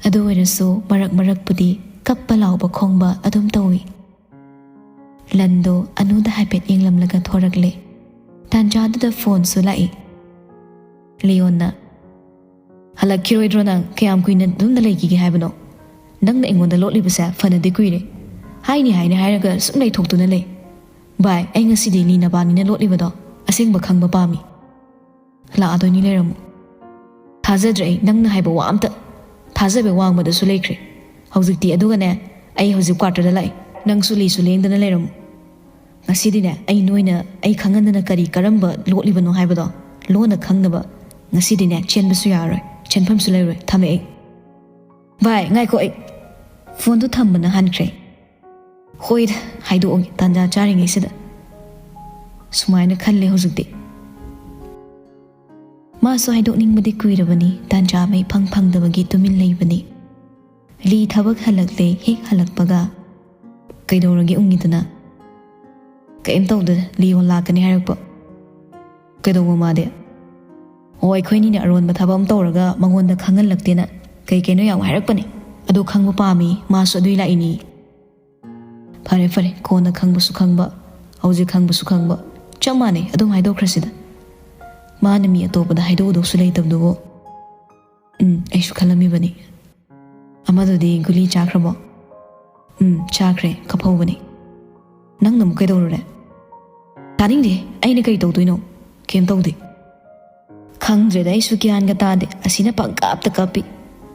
ꯑꯗꯨ ꯑꯣꯏꯔꯁꯨ ꯃꯔꯛ ꯃꯔꯛꯄꯨꯗꯤ ꯀꯞꯄ ꯂꯥꯎꯕ ꯈꯣꯡꯕ ꯑꯗꯨꯝ ꯇꯧꯏ꯫ ꯂꯟꯗꯣ ꯑꯅꯨꯗ ꯍꯥꯏꯐꯦꯠ ꯌꯦꯡꯂꯝꯂꯒ ꯊꯣꯔꯛꯂꯦ꯫ ꯇꯥꯟꯖꯥꯗꯨꯗ ꯐꯣꯟꯁꯨ ꯂꯥꯛꯏ꯫ ꯂꯤꯌꯣꯟꯅ, "ꯍꯜꯂꯛꯈꯤꯔꯣꯏꯗ꯭ꯔꯣ ꯅꯪ? ꯀꯌꯥꯝ ꯀꯨꯏꯅ ꯑꯗꯨꯝꯅ ꯂꯩꯈꯤꯒꯦ ꯍꯥꯏꯕꯅꯣ? ꯅꯪꯅ ꯑꯩꯉꯣꯟꯗ ꯂꯣꯠꯂꯤꯕꯁꯦ ꯐꯅꯗꯤ ꯀꯨꯏꯔꯦ꯫ ꯍꯥꯏꯅꯤ ꯍꯥꯏꯅꯤ ꯍꯥꯏꯔꯒ ꯁꯨꯝ ꯂꯩꯊꯣꯛꯇꯨꯅ ꯂꯩ꯫ ꯚꯥꯏ, ꯑꯩ ꯉꯁꯤꯗꯤ ꯂꯤ ꯅꯕꯥꯅꯤꯅ ꯂꯣꯠꯂꯤꯕꯗꯣ ꯑꯁꯦꯡꯕ ꯈꯪꯕ ꯄꯥꯝꯃꯤ꯫ ꯂꯥꯛꯑꯗꯣꯏꯅꯤ, ꯂꯩꯔꯝꯃꯨ꯫" "ꯊꯥꯖꯗ꯭ꯔꯦ ꯑꯩ ꯅꯪꯅ ꯍꯥꯏꯕ ꯋꯥ ꯑꯝꯇ꯫ ꯊꯥꯖꯕ ꯋꯥꯡꯃꯗꯁꯨ ꯂꯩꯈ꯭ꯔꯦ꯫ ꯍꯧꯖꯤꯛꯇꯤ ꯑꯗꯨꯒꯅꯦ, ꯑꯩ ꯍꯧꯖꯤꯛ ꯀ꯭ꯋꯥꯇꯔꯗ ꯂꯥꯛꯏ꯫ ꯅꯪꯁꯨ ꯂꯤꯁꯨ ꯂꯦꯡꯗꯅ ꯂꯩꯔꯝꯃꯨ꯫ ꯉꯁꯤꯗꯤꯅꯦ, ꯑꯩ ꯅꯣꯏꯅ ꯑꯩ ꯈꯪꯍꯟꯗꯅ ꯀꯔꯤ ꯀꯔꯝꯕ ꯂꯣꯠꯂꯤꯕꯅꯣ ꯍꯥꯏꯕꯗꯣ ꯂꯣꯟꯅ ꯈꯪꯅꯕ꯫ ꯉꯁꯤꯗꯤꯅꯦ ꯆꯦꯟꯕꯁꯨ ꯌꯥꯔꯣꯏ, ꯆꯦꯟꯐꯝꯁꯨ ꯂꯩꯔꯣꯏ꯫ ꯊꯝꯃꯦ ꯑꯩ꯫ ꯚꯥꯏ, ꯉꯥꯏꯈꯣ, ꯑꯩ ꯐꯣꯟꯗꯨ ꯊꯝꯕꯅ ꯍꯟꯈ꯭ꯔꯦ꯫ ꯍꯣꯏꯗ, ꯍꯥꯏꯗꯣꯛꯑꯒꯦ ꯇꯥꯟꯖꯥ ꯆꯥꯔꯤꯉꯩꯁꯤꯗ꯫ ꯁꯨꯃꯥꯏꯅ ꯈꯜꯂꯦ ꯍꯧꯖꯤꯛꯇꯤ꯫ ꯃꯥꯁꯨ ꯍꯥꯏꯗꯣꯛꯅꯤꯡꯕꯗꯤ ꯀꯨꯏꯔꯕꯅꯤ, ꯇꯥꯟꯖꯥ ꯑꯃ ꯏꯐꯪ ꯐꯪꯗꯕꯒꯤ ꯇꯨꯃꯤꯟ ꯂꯩꯕꯅꯤ꯫ ꯂꯤ ꯊꯕꯛ ꯍꯜꯂꯛꯂꯦ, ꯍꯦꯛ ꯍꯜꯂꯛꯄꯒ, "ꯀꯩꯗꯧꯔꯒꯦ ꯎꯪꯉꯤꯗꯨꯅ?" "ꯀꯩꯝ ꯇꯧꯗꯦ, ꯂꯤꯌꯣꯟ ꯂꯥꯛꯀꯅꯤ ꯍꯥꯏꯔꯛꯄ꯫" "ꯀꯩꯗꯧꯕ ꯃꯥꯗꯤ?" "ꯑꯣ, ꯑꯩꯈꯣꯏꯅꯤꯅ ꯑꯔꯣꯟꯕ ꯊꯕꯛ ꯑꯃ ꯇꯧꯔꯒ ꯃꯉꯣꯟꯗ ꯈꯪꯍꯜꯂꯛꯇꯦꯅ ꯀꯩ ꯀꯩꯅꯣ ꯌꯥꯝ ꯍꯥꯏꯔꯛꯄꯅꯦ꯫ ꯑꯗꯨ ꯈꯪꯕ ꯄꯥꯝꯃꯤ, ꯃꯥꯁꯨ ꯑꯗꯨꯏ ꯂꯥꯛꯏꯅꯤ꯫" "ꯐꯔꯦ ꯐꯔꯦ, ꯀꯣꯟꯅ ꯈꯪꯕꯁꯨ ꯈꯪꯕ, ꯍꯧꯖꯤꯛ ꯈꯪꯕꯁꯨ ꯈꯪꯕ, ꯆꯞ ꯃꯥꯟꯅꯩ, ꯑꯗꯨꯝ ꯍꯥꯏꯗꯣꯛꯈ꯭ꯔꯁꯤꯗ꯫ ꯃꯥꯅ ꯃꯤ ꯑꯇꯣꯞꯄꯗ ꯍꯥꯏꯗꯣꯛꯎꯗꯧꯁꯨ ꯂꯩꯇꯕꯗꯨꯕꯨ꯫" "ꯎꯝ, ꯑꯩꯁꯨ ꯈꯜꯂꯝꯃꯤꯕꯅꯤ꯫ ꯑꯃꯗꯨꯗꯤ ꯒꯨꯂꯤ ꯆꯥꯈ꯭ꯔꯕꯣ?" "ꯎꯝ, ꯆꯥꯈ꯭ꯔꯦ, ꯀꯞꯐꯧꯕꯅꯤ꯫" "ꯅꯪꯅ ꯑꯃꯨꯛ ꯀꯩꯗꯧꯔꯨꯔꯦ?" "ꯇꯥꯅꯤꯡꯗꯦ, ꯑꯩꯅ ꯀꯔꯤ ꯇꯧꯗꯣꯏꯅꯣ? ꯀꯩꯝ ꯇꯧꯗꯦ꯫" "ꯈꯪꯗ꯭ꯔꯦꯗ, ꯑꯩꯁꯨ ꯒ꯭ꯌꯥꯟꯒ ꯇꯥꯗꯦ꯫ ꯑꯁꯤꯅ ꯄꯪꯀꯞꯇ ꯀꯞꯄꯤ꯫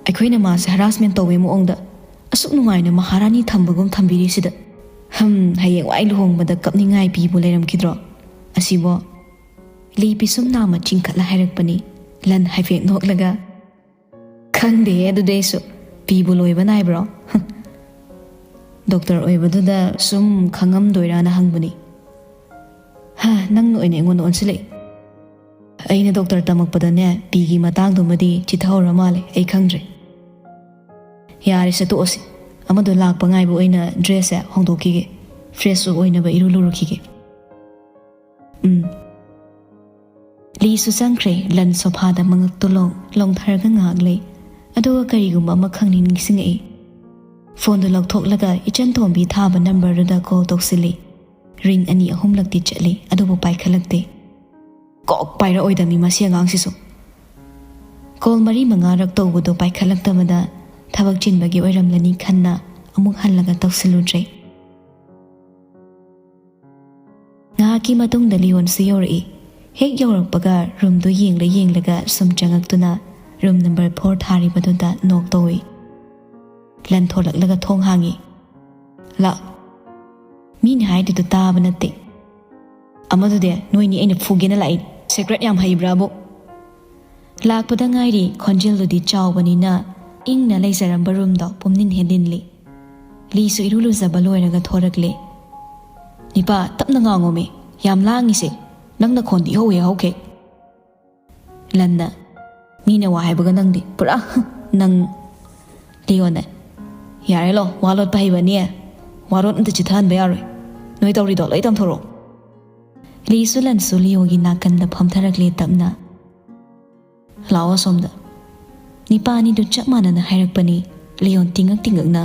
ꯑꯩꯈꯣꯏꯅ ꯃꯥꯁꯦ ꯍꯔꯥꯁꯃꯦꯟ ꯇꯧꯕꯩ ꯃꯑꯣꯡꯗ ꯑꯁꯨꯛ ꯅꯨꯡꯉꯥꯏꯅ ꯃꯍꯥꯔꯥꯅꯤ ꯊꯝꯕꯒꯨꯝ ꯊꯝꯕꯤꯔꯤꯁꯤꯗ꯫ ꯍꯝ, ꯍꯌꯦꯡꯋꯥꯏ ꯂꯨꯍꯣꯡꯕꯗ ꯀꯞꯅꯤꯡꯉꯥꯏ ꯄꯤꯕꯨ ꯂꯩꯔꯝꯈꯤꯗ꯭ꯔꯣ ꯑꯁꯤꯕꯣ?" ꯂꯤ ꯄꯤꯁꯨꯝ ꯅꯥꯝꯃ ꯆꯤꯡꯈꯠꯂ ꯍꯥꯏꯔꯛꯄꯅꯤ, ꯂꯟ ꯍꯥꯏꯐꯦꯠ ꯅꯣꯛꯂꯒ꯫ "ꯈꯪꯗꯦꯍꯦ, ꯑꯗꯨꯗꯤ ꯑꯩꯁꯨ꯫ ꯄꯤꯕꯨ ꯂꯣꯏꯕ ꯅꯥꯏꯕ꯭ꯔꯣ?" "ꯗꯣꯛꯇꯔ ꯑꯣꯏꯕꯗꯨꯗ ꯁꯨꯝ ꯈꯪꯉꯝꯗꯣꯏꯔꯥꯅ ꯍꯪꯕꯅꯤ꯫" "ꯍꯥ, ꯅꯪꯅ ꯑꯣꯏꯅ ꯑꯩꯉꯣꯟꯗ ꯑꯣꯟꯁꯤꯜꯂꯛꯏ꯫ ꯑꯩꯅ ꯗꯣꯛꯇꯔ ꯇꯝꯃꯛꯄꯗꯅꯦ, ꯄꯤꯒꯤ ꯃꯇꯥꯡꯗꯨꯃꯗꯤ ꯆꯤꯊꯍꯧꯔ ꯃꯥꯜꯂꯦ, ꯑꯩ ꯈꯪꯗ꯭ꯔꯦ꯫" "ꯌꯥꯔꯦꯁꯦ, ꯇꯣꯛꯑꯁꯤ꯫ ꯑꯃꯗꯣ ꯂꯥꯛꯄ ꯉꯥꯏꯕ ꯑꯣꯏꯅ ꯗ꯭ꯔꯦꯁꯁꯦ ꯍꯣꯡꯗꯣꯛꯈꯤꯒꯦ, ꯐ꯭ꯔꯦꯁ ꯑꯣꯏꯅꯕ ꯏꯔꯨ ꯂꯨꯔꯨꯈꯤꯒꯦ꯫" "ꯎꯝ꯫" ꯂꯤꯁꯨ ꯆꯪꯈ꯭ꯔꯦ꯫ ꯂꯟ ꯁꯣꯐꯥꯗ ꯃꯉꯛꯇꯣ ꯂꯣꯡ ꯂꯣꯡꯊꯔꯒ ꯉꯥꯏꯍꯥꯛ ꯂꯩ꯫ ꯑꯗꯨꯒ ꯀꯔꯤꯒꯨꯝꯕ ꯑꯃꯈꯛꯅꯤ ꯅꯤꯡꯁꯤꯡꯉꯛꯏ꯫ ꯐꯣꯟꯗꯨ ꯂꯧꯊꯣꯛꯂꯒ ꯏꯆꯟ ꯇꯣꯝꯕꯤ ꯊꯥꯕ ꯅꯝꯕꯔꯗꯨꯗ ꯀꯣꯜ ꯇꯧꯁꯤꯜꯂꯤ꯫ ꯔꯤꯡ ꯑꯅꯤ ꯑꯍꯨꯝꯂꯛꯇꯤ ꯆꯠꯂꯤ, ꯑꯗꯨꯕꯨ ꯄꯥꯏꯈꯠꯂꯛꯇꯦ꯫ "ꯀꯣꯛ ꯄꯥꯏꯔꯛꯑꯣꯏꯗꯕꯅꯤ ꯃꯁꯤ ꯑꯉꯥꯡꯁꯤꯁꯨ꯫" ꯀꯣꯜ ꯃꯔꯤ ꯃꯉꯥꯔꯛ ꯇꯧꯕꯗꯣ ꯄꯥꯏꯈꯠꯂꯛꯇꯕꯗ ꯊꯕꯛ ꯆꯤꯟꯕꯒꯤ ꯑꯣꯏꯔꯝꯂꯅꯤ ꯈꯟꯅ ꯑꯃꯨꯛ ꯍꯜꯂꯒ ꯇꯧꯁꯤꯜꯂꯨꯗ꯭ꯔꯦ꯫ ꯉꯥꯏꯍꯥꯛꯀꯤ ꯃꯇꯨꯡꯗ ꯂꯤꯌꯣꯟꯁꯨ ꯌꯧꯔꯛꯏ꯫ ꯍꯦꯛ ꯌꯧꯔꯛꯄꯒ ꯔꯨꯝꯗꯨ ꯌꯦꯡꯂ ꯌꯦꯡꯂꯒ ꯁꯨꯝ ꯆꯪꯉꯛꯇꯨꯅ ꯔꯨꯝ ꯅꯝꯕꯔ ꯐꯣꯔ ꯊꯥꯔꯤꯕꯗꯨꯗ ꯅꯣꯛ ꯇꯧꯏ꯫ ꯂꯟ ꯊꯣꯛꯂꯛꯂꯒ ꯊꯣꯡ ꯍꯥꯡꯉꯤ꯫ "ꯂꯥꯛ꯫ ꯃꯤꯅ ꯍꯥꯏꯗꯨꯗ ꯇꯥꯕ ꯅꯠꯇꯦ꯫ ꯑꯃꯗꯨꯗꯤ ꯅꯣꯏꯅꯤ ꯑꯩꯅ ꯐꯨꯒꯦꯅ ꯂꯥꯛꯏ꯫ ꯁꯦꯀ꯭ꯔꯦꯠ ꯌꯥꯝ ꯍꯩꯕ꯭ꯔꯥꯕꯨ? ꯂꯥꯛꯄꯗ ꯉꯥꯏꯔꯤ ꯈꯣꯟꯖꯦꯜꯗꯨꯗꯤ ꯆꯥꯎꯕꯅꯤꯅ ꯏꯪꯅ ꯂꯩꯖꯔꯝꯕ ꯔꯨꯝꯗꯣ ꯄꯨꯝꯅꯤꯟ ꯍꯦꯟꯖꯤꯜꯂꯤ꯫ ꯂꯤꯁꯨ ꯏꯔꯨ ꯂꯨꯖꯕ ꯂꯣꯏꯔꯒ ꯊꯣꯔꯛꯂꯦ꯫ "ꯅꯤꯄꯥ, ꯇꯞꯅ ꯉꯥꯡꯉꯣꯃꯤ, ꯌꯥꯝ ꯂꯥꯡꯉꯤꯁꯦ, ꯅꯪ ꯅꯈꯣꯟꯗꯤ ꯏꯍꯧ ꯍꯦꯛ ꯍꯧꯈꯩ꯫" ꯂꯟꯅ, "ꯃꯤꯅ ꯋꯥ ꯍꯥꯏꯕꯒ ꯅꯪꯗꯤ ꯄꯨꯔꯥ ꯅꯪ꯫" ꯂꯤꯌꯣꯅ, "ꯌꯥꯔꯦ ꯂꯣ, ꯋꯥ ꯂꯣꯠꯄ ꯍꯩꯕꯅꯤ, ꯋꯥꯔꯣꯠ ꯑꯝꯇ ꯆꯤꯊꯍꯟꯕ ꯌꯥꯔꯣꯏ, ꯅꯣꯏ ꯇꯧꯔꯤꯗꯣ ꯂꯣꯏ ꯇꯝꯊꯣꯔꯛꯑꯣ꯫" ꯂꯤꯁꯨ ꯂꯟꯁꯨ ꯂꯤꯌꯣꯒꯤ ꯅꯥꯀꯟꯗ ꯐꯝꯊꯔꯛꯂꯦ ꯇꯞꯅ꯫ "ꯂꯥꯛꯑꯣ ꯑꯁꯣꯝꯗ꯫" ꯅꯤꯄꯥ ꯑꯅꯤꯗꯨ ꯆꯞ ꯃꯥꯟꯅꯅ ꯍꯥꯏꯔꯛꯄꯅꯤ꯫ ꯂꯤꯌꯣꯟ ꯇꯤꯡꯉꯛ ꯇꯤꯡꯉꯛꯅ,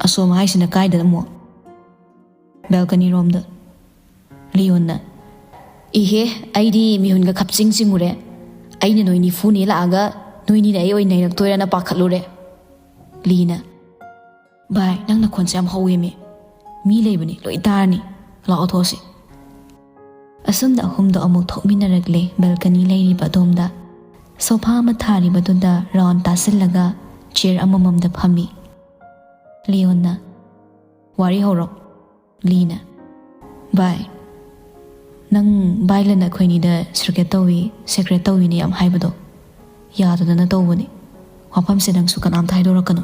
"ꯑꯁꯣꯝ ꯍꯥꯏꯁꯤꯅ ꯀꯥꯏꯗꯅ ꯑꯃꯨꯛ?" "ꯕꯦꯜꯀꯅꯤ ꯔꯣꯝꯗ꯫" ꯂꯤꯌꯣꯟꯅ, "ꯏꯍꯦ, ꯑꯩꯗꯤ ꯃꯤꯍꯨꯟꯒ ꯈꯞꯆꯤꯡ ꯆꯤꯡꯉꯨꯔꯦ꯫ ꯑꯩꯅ ꯅꯣꯏ ꯅꯤꯐꯨꯅꯦ ꯂꯥꯛꯑꯒ ꯅꯣꯏꯅꯤꯅ ꯑꯩ ꯑꯣꯏꯅ ꯅꯩꯔꯛꯇꯣꯏꯔꯅ ꯄꯥꯈꯠꯂꯨꯔꯦ꯫" ꯂꯤꯅ, "ꯚꯥꯏ, ꯅꯪ ꯅꯈꯣꯟꯁꯦ ꯌꯥꯝ ꯍꯧꯋꯦꯃꯤ꯫ ꯃꯤ ꯂꯩꯕꯅꯤ, ꯂꯣꯏ ꯇꯥꯔꯅꯤ꯫ ꯂꯥꯛꯑꯣ, ꯊꯣꯛꯑꯁꯤ꯫" ꯑꯁꯨꯝꯅ ꯑꯍꯨꯝꯗꯣ ꯑꯃꯨꯛ ꯊꯣꯛꯃꯤꯟꯅꯔꯛꯂꯦ ꯕꯦꯜꯀꯅꯤ ꯂꯩꯔꯤꯕ ꯑꯗꯣꯝꯗ꯫ ꯁꯣꯐꯥ ꯑꯃ ꯊꯥꯔꯤꯕꯗꯨꯗ ꯔꯥꯎꯟ ꯇꯥꯁꯤꯜꯂꯒ ꯆꯤꯌꯔ ꯑꯃꯃꯝꯗ ꯐꯝꯃꯤ꯫ ꯂꯤꯌꯣꯟꯅ, "ꯋꯥꯔꯤ ꯍꯧꯔꯣ꯫" ꯂꯤꯅ, "ꯚꯥꯏ, ꯅꯪ ꯚꯥꯏ ꯂꯟ ꯑꯩꯈꯣꯏꯅꯤꯗ ꯁꯤꯀ꯭ꯔꯦꯠ ꯇꯧꯏ, ꯁꯦꯀ꯭ꯔꯦꯠ ꯇꯧꯏꯅ ꯌꯥꯝ ꯍꯥꯏꯕꯗꯣ ꯌꯥꯗꯗꯅ ꯇꯧꯕꯅꯤ꯫ ꯋꯥꯐꯝꯁꯦ ꯅꯪꯁꯨ ꯀꯅꯥꯝꯇ ꯍꯥꯏꯗꯣꯔꯛꯀꯅꯨ꯫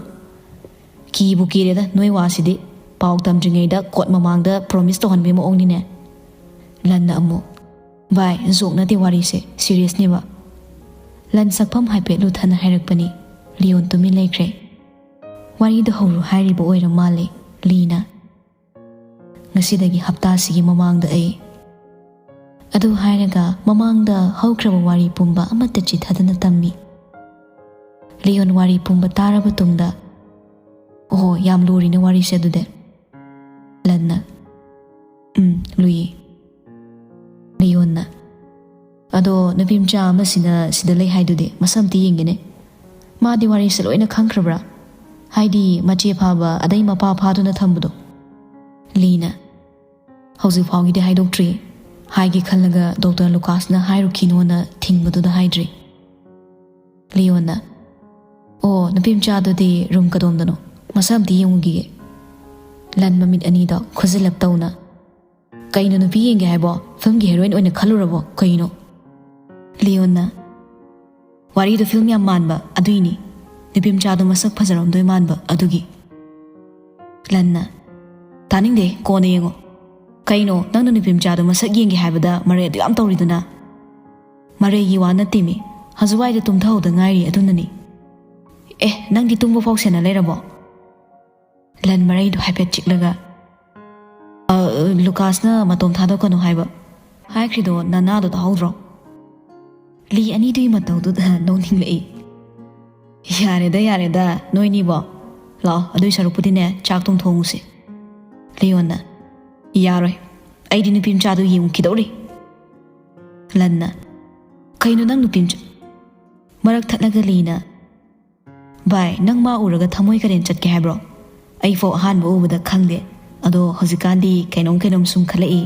ꯀꯤꯕꯨ ꯀꯤꯔꯦꯗ ꯅꯣꯏ ꯋꯥꯁꯤꯗꯤ꯫ ꯄꯥꯎ ꯇꯝꯗ꯭ꯔꯤꯉꯩꯗ ꯀꯣꯔꯠ ꯃꯃꯥꯡꯗ ꯄ꯭ꯔꯣꯃꯤꯁ ꯇꯧꯍꯟꯕꯒꯤ ꯃꯑꯣꯡꯅꯤꯅꯦ꯫" ꯂꯟꯅ ꯑꯃꯨꯛ, "ꯚꯥꯏ, ꯖꯣꯛ ꯅꯠꯇꯦ ꯋꯥꯔꯤꯁꯦ, ꯁꯤꯔꯤꯌꯁꯅꯦꯕ꯫" ꯂꯟ ꯁꯛꯐꯝ ꯍꯥꯏꯐꯦꯠ ꯂꯨꯊꯅ ꯍꯥꯏꯔꯛꯄꯅꯤ꯫ ꯂꯤꯌꯣꯟ ꯇꯨꯃꯤꯟ ꯂꯩꯈ꯭ꯔꯦ꯫ "ꯋꯥꯔꯤꯗꯣ ꯍꯧꯔꯣ ꯍꯥꯏꯔꯤꯕ ꯑꯣꯏꯔ ꯃꯥꯜꯂꯦ꯫" ꯂꯤꯅ, "ꯉꯁꯤꯗꯒꯤ ꯍꯞꯇꯥꯁꯤꯒꯤ ꯃꯃꯥꯡꯗ ꯑꯩ꯫" ꯑꯗꯨ ꯍꯥꯏꯔꯒ ꯃꯃꯥꯡꯗ ꯍꯧꯈ꯭ꯔꯕ ꯋꯥꯔꯤ ꯄꯨꯝꯕ ꯑꯃꯠꯇ ꯆꯤꯊꯗꯅ ꯇꯝꯃꯤ꯫ ꯂꯤꯌꯣꯟ ꯋꯥꯔꯤ ꯄꯨꯝꯕ ꯇꯥꯔꯕ ꯇꯨꯡꯗ, "ꯑꯣꯍꯣ, ꯌꯥꯝ ꯂꯨꯔꯤꯅꯦ ꯋꯥꯔꯤꯁꯦ ꯑꯗꯨꯗꯤ꯫" ꯂꯟꯅ, "ꯎꯝ, ꯂꯨꯏ꯫" ꯂꯤꯌꯣꯟꯅ, "ꯑꯗꯣ ꯅꯨꯄꯤ ꯃꯆꯥ ꯑꯃꯁꯤꯅ ꯁꯤꯗ ꯂꯩ ꯍꯥꯏꯗꯨꯗꯤ, ꯃꯁꯛ ꯑꯝꯇ ꯌꯦꯡꯒꯦꯅꯦ꯫ ꯃꯥꯗꯤ ꯋꯥꯔꯤꯁꯦ ꯂꯣꯏꯅ ꯈꯪꯈ꯭ꯔꯕ꯭ꯔꯥ? ꯍꯥꯏꯗꯤ ꯃꯆꯦ ꯐꯥꯕ ꯑꯗꯩ ꯃꯄꯥ ꯐꯥꯗꯨꯅ ꯊꯝꯕꯗꯣ?" ꯂꯤꯅ, "ꯍꯧꯖꯤꯛ ꯐꯥꯎꯒꯤꯗꯤ ꯍꯥꯏꯗꯣꯛꯇ꯭ꯔꯤ꯫ ꯍꯥꯏꯒꯦ ꯈꯜꯂꯒ ꯗꯣꯛꯇꯔ ꯂꯨꯀꯥꯁꯅ ꯍꯥꯏꯔꯨꯈꯤꯅꯣꯅ ꯊꯤꯡꯕꯗꯨꯗ ꯍꯥꯏꯗ꯭ꯔꯤ꯫" ꯂꯤꯌꯣꯟꯅ, "ꯑꯣ, ꯅꯨꯄꯤ ꯃꯆꯥꯗꯨꯗꯤ ꯔꯨꯝ ꯀꯗꯣꯝꯗꯅꯣ? ꯃꯁꯛ ꯑꯝꯇ ꯌꯦꯡꯉꯨꯈꯤꯒꯦ꯫" ꯂꯟ ꯃꯃꯤꯠ ꯑꯅꯤꯗꯣ ꯈꯨꯖꯤꯜꯂꯞ ꯇꯧꯅ, "ꯀꯩꯅꯣ ꯅꯨꯄꯤ ꯌꯦꯡꯒꯦ ꯍꯥꯏꯕꯣ? ꯐꯤꯂꯝꯒꯤ ꯍꯦꯔꯣꯏꯟ ꯑꯣꯏꯅ ꯈꯜꯂꯨꯔꯕꯣ ꯀꯩꯅꯣ? ꯂꯤꯌꯣꯟꯅ, ꯋꯥꯔꯤꯗꯣ ꯐꯤꯂꯝ ꯌꯥꯝ ꯃꯥꯟꯕ ꯑꯗꯨꯏꯅꯤ, ꯅꯨꯄꯤ ꯃꯆꯥꯗꯣ ꯃꯁꯛ ꯐꯖꯔꯝꯗꯣꯏ ꯃꯥꯟꯕ ꯑꯗꯨꯒꯤ꯫ ꯂꯟꯅ, ꯇꯥꯅꯤꯡꯗꯦ, ꯀꯣꯟꯅ ꯌꯦꯡꯉꯣ꯫ ꯀꯩꯅꯣ, ꯅꯪꯅ ꯅꯨꯄꯤ ꯃꯆꯥꯗꯣ ꯃꯁꯛ ꯌꯦꯡꯒꯦ ꯍꯥꯏꯕꯗ ꯃꯔꯩ ꯑꯗꯨ ꯌꯥꯝ ꯇꯧꯔꯤꯗꯨꯅ? ꯃꯔꯩꯒꯤ ꯋꯥ ꯅꯠꯇꯦꯃꯤ, ꯍꯧꯖꯤꯛꯋꯥꯏꯗ ꯇꯨꯝꯊꯍꯧꯗ ꯉꯥꯏꯔꯤ ꯑꯗꯨꯅꯅꯤ꯫ ꯑꯦ, ꯅꯪꯗꯤ ꯇꯨꯝꯕ ꯐꯥꯎ ꯁꯦꯟꯅ ꯂꯩꯔꯕꯣ? ꯂꯟ ꯃꯔꯩꯗꯨ ꯍꯥꯏꯐꯦꯠ ꯆꯤꯛꯂꯒ, "ꯑ, ꯂꯨꯀꯥꯁꯅ ꯃꯇꯣꯝ ꯊꯥꯗꯣꯛꯀꯅꯨ ꯍꯥꯏꯕ꯫ ꯍꯥꯏꯈ꯭ꯔꯤꯗꯣ ꯅꯅꯥꯗꯣ ꯇꯥꯍꯧꯗ꯭ꯔꯣ?" ꯂꯤ ꯑꯅꯤꯗꯨꯒꯤ ꯃꯇꯧꯗꯨꯗ ꯅꯣꯛꯅꯤꯡꯂꯛꯏ꯫ "ꯌꯥꯔꯦꯗ, ꯌꯥꯔꯦꯗ, ꯅꯣꯏꯅꯤꯕꯣ꯫ ꯂꯥꯛꯑꯣ, ꯑꯗꯨꯏ ꯁꯔꯨꯛꯄꯨꯗꯤꯅꯦ, ꯆꯥꯛ ꯇꯨꯝ ꯊꯣꯡꯉꯨꯁꯤ꯫" ꯂꯤꯌꯣꯟꯅ, "ꯌꯥꯔꯣꯏ, ꯑꯩꯗꯤ ꯅꯨꯄꯤ ꯃꯆꯥꯗꯨ ꯌꯦꯡꯉꯨꯈꯤꯗꯧꯔꯤ꯫" ꯂꯟꯅ, "ꯀꯩꯅꯣ ꯅꯪ ꯅꯨꯄꯤ ꯃꯆꯥ?" ꯃꯔꯛ ꯊꯠꯂꯒ ꯂꯤꯅ, "ꯚꯥꯏ, ꯅꯪ ꯃꯥ ꯎꯔꯒ ꯊꯃꯣꯏ ꯀꯔꯦꯟ ꯆꯠꯀꯦ ꯍꯥꯏꯕ꯭ꯔꯣ? ꯑꯩꯐꯥꯎ ꯑꯍꯥꯟꯕ ꯎꯕꯗ ꯈꯪꯗꯦ꯫ ꯑꯗꯣ ꯍꯧꯖꯤꯛꯀꯥꯟꯗꯤ ꯀꯩꯅꯣꯝ ꯀꯩꯅꯣꯝ ꯁꯨꯝ ꯈꯜꯂꯛꯏ꯫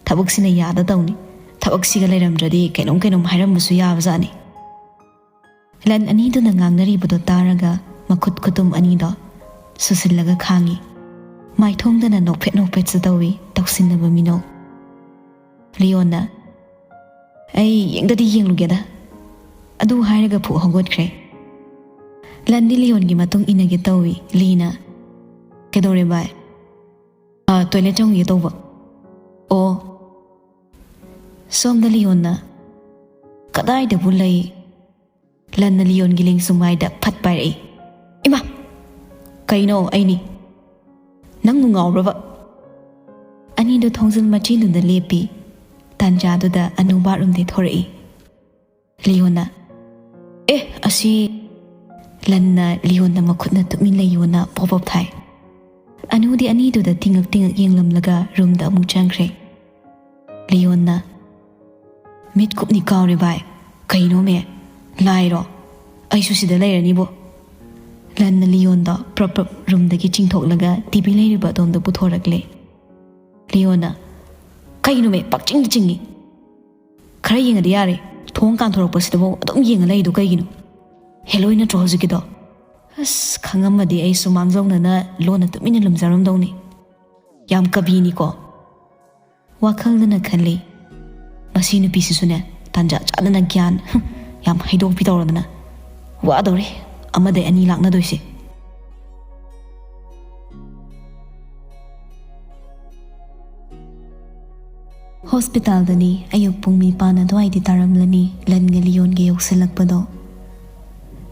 ꯊꯕꯛꯁꯤꯅ ꯌꯥꯗ ꯇꯧꯅꯤ꯫ ꯊꯕꯛꯁꯤꯒ ꯂꯩꯔꯝꯗ꯭ꯔꯗꯤ ꯀꯩꯅꯣꯝ ꯀꯩꯅꯣꯝ ꯍꯥꯏꯔꯝꯕꯁꯨ ꯌꯥꯕꯖꯥꯠꯅꯤ꯫" ꯂꯟ ꯑꯅꯤꯗꯨꯅ ꯉꯥꯡꯅꯔꯤꯕꯗꯣ ꯇꯥꯔꯒ ꯃꯈꯨꯠ ꯈꯨꯇꯨꯝ ꯑꯅꯤꯗꯣ ꯁꯨꯁꯤꯜꯂꯒ ꯈꯥꯡꯉꯤ꯫ ꯃꯥꯏꯊꯣꯡꯗꯅ ꯅꯣꯛꯐꯦꯠ ꯅꯣꯛꯐꯦꯠꯁꯨ ꯇꯧꯏ, ꯇꯧꯁꯤꯟꯅꯕ ꯃꯤꯅꯣꯛ꯫ ꯂꯤꯌꯣꯟꯅ, "ꯑꯩ ꯌꯦꯡꯗꯗꯤ ꯌꯦꯡꯂꯨꯒꯦꯗ꯫" ꯑꯗꯨ ꯍꯥꯏꯔꯒ ꯐꯨꯛ ꯍꯧꯒꯠꯈ꯭ꯔꯦ꯫ ꯂꯟꯗꯤ ꯂꯤꯌꯣꯟꯒꯤ ꯃꯇꯨꯡ ꯏꯟꯅꯒꯦ ꯇꯧꯏ꯫ ꯂꯤꯅ, "ꯀꯩꯗꯧꯔꯦ ꯚꯥꯏ?" "ꯑ, ꯇꯣꯏꯂꯦꯠ ꯆꯪꯉꯨꯒꯦ ꯇꯧꯕ꯫" "ꯑꯣ꯫" ꯁꯣꯝꯗ ꯂꯤꯌꯣꯟꯅ, "ꯀꯗꯥꯏꯗꯕꯨ ꯂꯩ?" ꯂꯟꯅ ꯂꯤꯌꯣꯟꯒꯤ ꯂꯦꯡꯁꯨꯝ ꯃꯥꯏꯗ ꯐꯠ ꯄꯥꯏꯔꯛꯏ꯫ "ꯏꯃꯥ! ꯀꯩꯅꯣ ꯑꯩꯅꯤ? ꯅꯪꯕꯨ ꯉꯥꯎꯔꯕ?" ꯑꯅꯤꯗꯨ ꯊꯣꯡꯖꯤꯜ ꯃꯆꯤꯟꯗꯨꯗ ꯂꯦꯞꯄꯤ꯫ ꯇꯥꯟꯖꯥꯗꯨꯗ ꯑꯅꯨ ꯕꯥꯠꯔꯨꯝꯗꯩ ꯊꯣꯔꯛꯏ꯫ ꯂꯤꯌꯣꯟꯅ, "ꯑꯦ, ꯑꯁꯤ!" ꯂꯟꯅ ꯂꯤꯌꯣꯟꯗ ꯃꯈꯨꯠꯅ ꯇꯨꯃꯤꯟ ꯂꯩꯌꯣꯅ ꯄꯣꯞ ꯄꯣꯞ ꯊꯥꯏ꯫ ꯑꯅꯨꯗꯤ ꯑꯅꯤꯗꯨꯗ ꯇꯤꯡꯉꯛ ꯇꯤꯡꯉꯛ ꯌꯦꯡꯂꯝꯂꯒ ꯔꯨꯝꯗ ꯑꯃꯨꯛ ꯆꯪꯈ꯭ꯔꯦ꯫ ꯂꯤꯌꯣꯟꯅ, "ꯃꯤꯠ ꯀꯨꯞꯅꯤ ꯀꯥꯎꯔꯦ ꯚꯥꯏ꯫ ꯀꯩꯅꯣꯃꯦ? ꯂꯥꯏꯔꯣ? ꯑꯩꯁꯨ ꯁꯤꯗ ꯂꯩꯔꯅꯤꯕꯣ꯫" ꯂꯟꯅ ꯂꯤꯌꯣꯟꯗꯣ ꯄ꯭ꯔꯞ ꯄ꯭ꯔꯞ ꯔꯨꯝꯗꯒꯤ ꯆꯤꯡꯊꯣꯛꯂꯒ ꯇꯤ ꯚꯤ ꯂꯩꯔꯤꯕ ꯑꯗꯣꯝꯗ ꯄꯨꯊꯣꯔꯛꯂꯦ꯫ ꯂꯤꯌꯣꯟꯅ, "ꯀꯩꯅꯣꯃꯦ ꯄꯛꯆꯤꯡꯗ ꯆꯤꯡꯉꯤ? ꯈꯔ ꯌꯦꯡꯉꯗꯤ ꯌꯥꯔꯦ꯫ ꯊꯣꯡ ꯀꯥꯟꯊꯣꯔꯛꯄꯁꯤꯗꯐꯥꯎ ꯑꯗꯨꯝ ꯌꯦꯡꯉ ꯂꯩꯗꯣ ꯀꯩꯒꯤꯅꯣ? ꯍꯦꯂꯣꯏ ꯅꯠꯇ꯭ꯔꯣ ꯍꯧꯖꯤꯛꯀꯤꯗꯣ? ꯑꯁ, ꯈꯪꯉꯝꯃꯗꯤ ꯑꯩꯁꯨ ꯃꯥꯡꯖꯧꯅꯅ ꯂꯣꯟꯅ ꯇꯨꯃꯤꯟꯅ ꯂꯨꯝꯖꯔꯝꯗꯧꯅꯤ꯫ ꯌꯥꯝ ꯀꯕꯤꯅꯤꯀꯣ꯫" ꯋꯥꯈꯜꯗꯅ ꯈꯜꯂꯤ, "ꯃꯁꯤ ꯅꯨꯄꯤꯁꯤꯁꯨꯅꯦ, ꯇꯥꯟꯖꯥ ꯆꯥꯗꯅ ꯒ꯭ꯌꯥꯟ, ꯍꯨꯝ, ꯌꯥꯝ ꯍꯩꯗꯣꯛꯄꯤ ꯇꯧꯔꯗꯅ꯫ ꯋꯥꯗꯧꯔꯦ ꯑꯃꯗꯩ ꯑꯅꯤ ꯂꯥꯛꯅꯗꯣꯏꯁꯦ"꯫ ꯍꯣꯁꯄꯤꯇꯥꯜꯗꯅꯤ꯫ ꯑꯌꯨꯛ ꯄꯨꯡ ꯅꯤꯄꯥꯟ ꯑꯗꯨꯋꯥꯏꯗꯤ ꯇꯥꯔꯝꯂꯅꯤ꯫ ꯂꯟꯒ ꯂꯤꯌꯣꯟꯒ ꯌꯧꯁꯤꯜꯂꯛꯄꯗꯣ꯫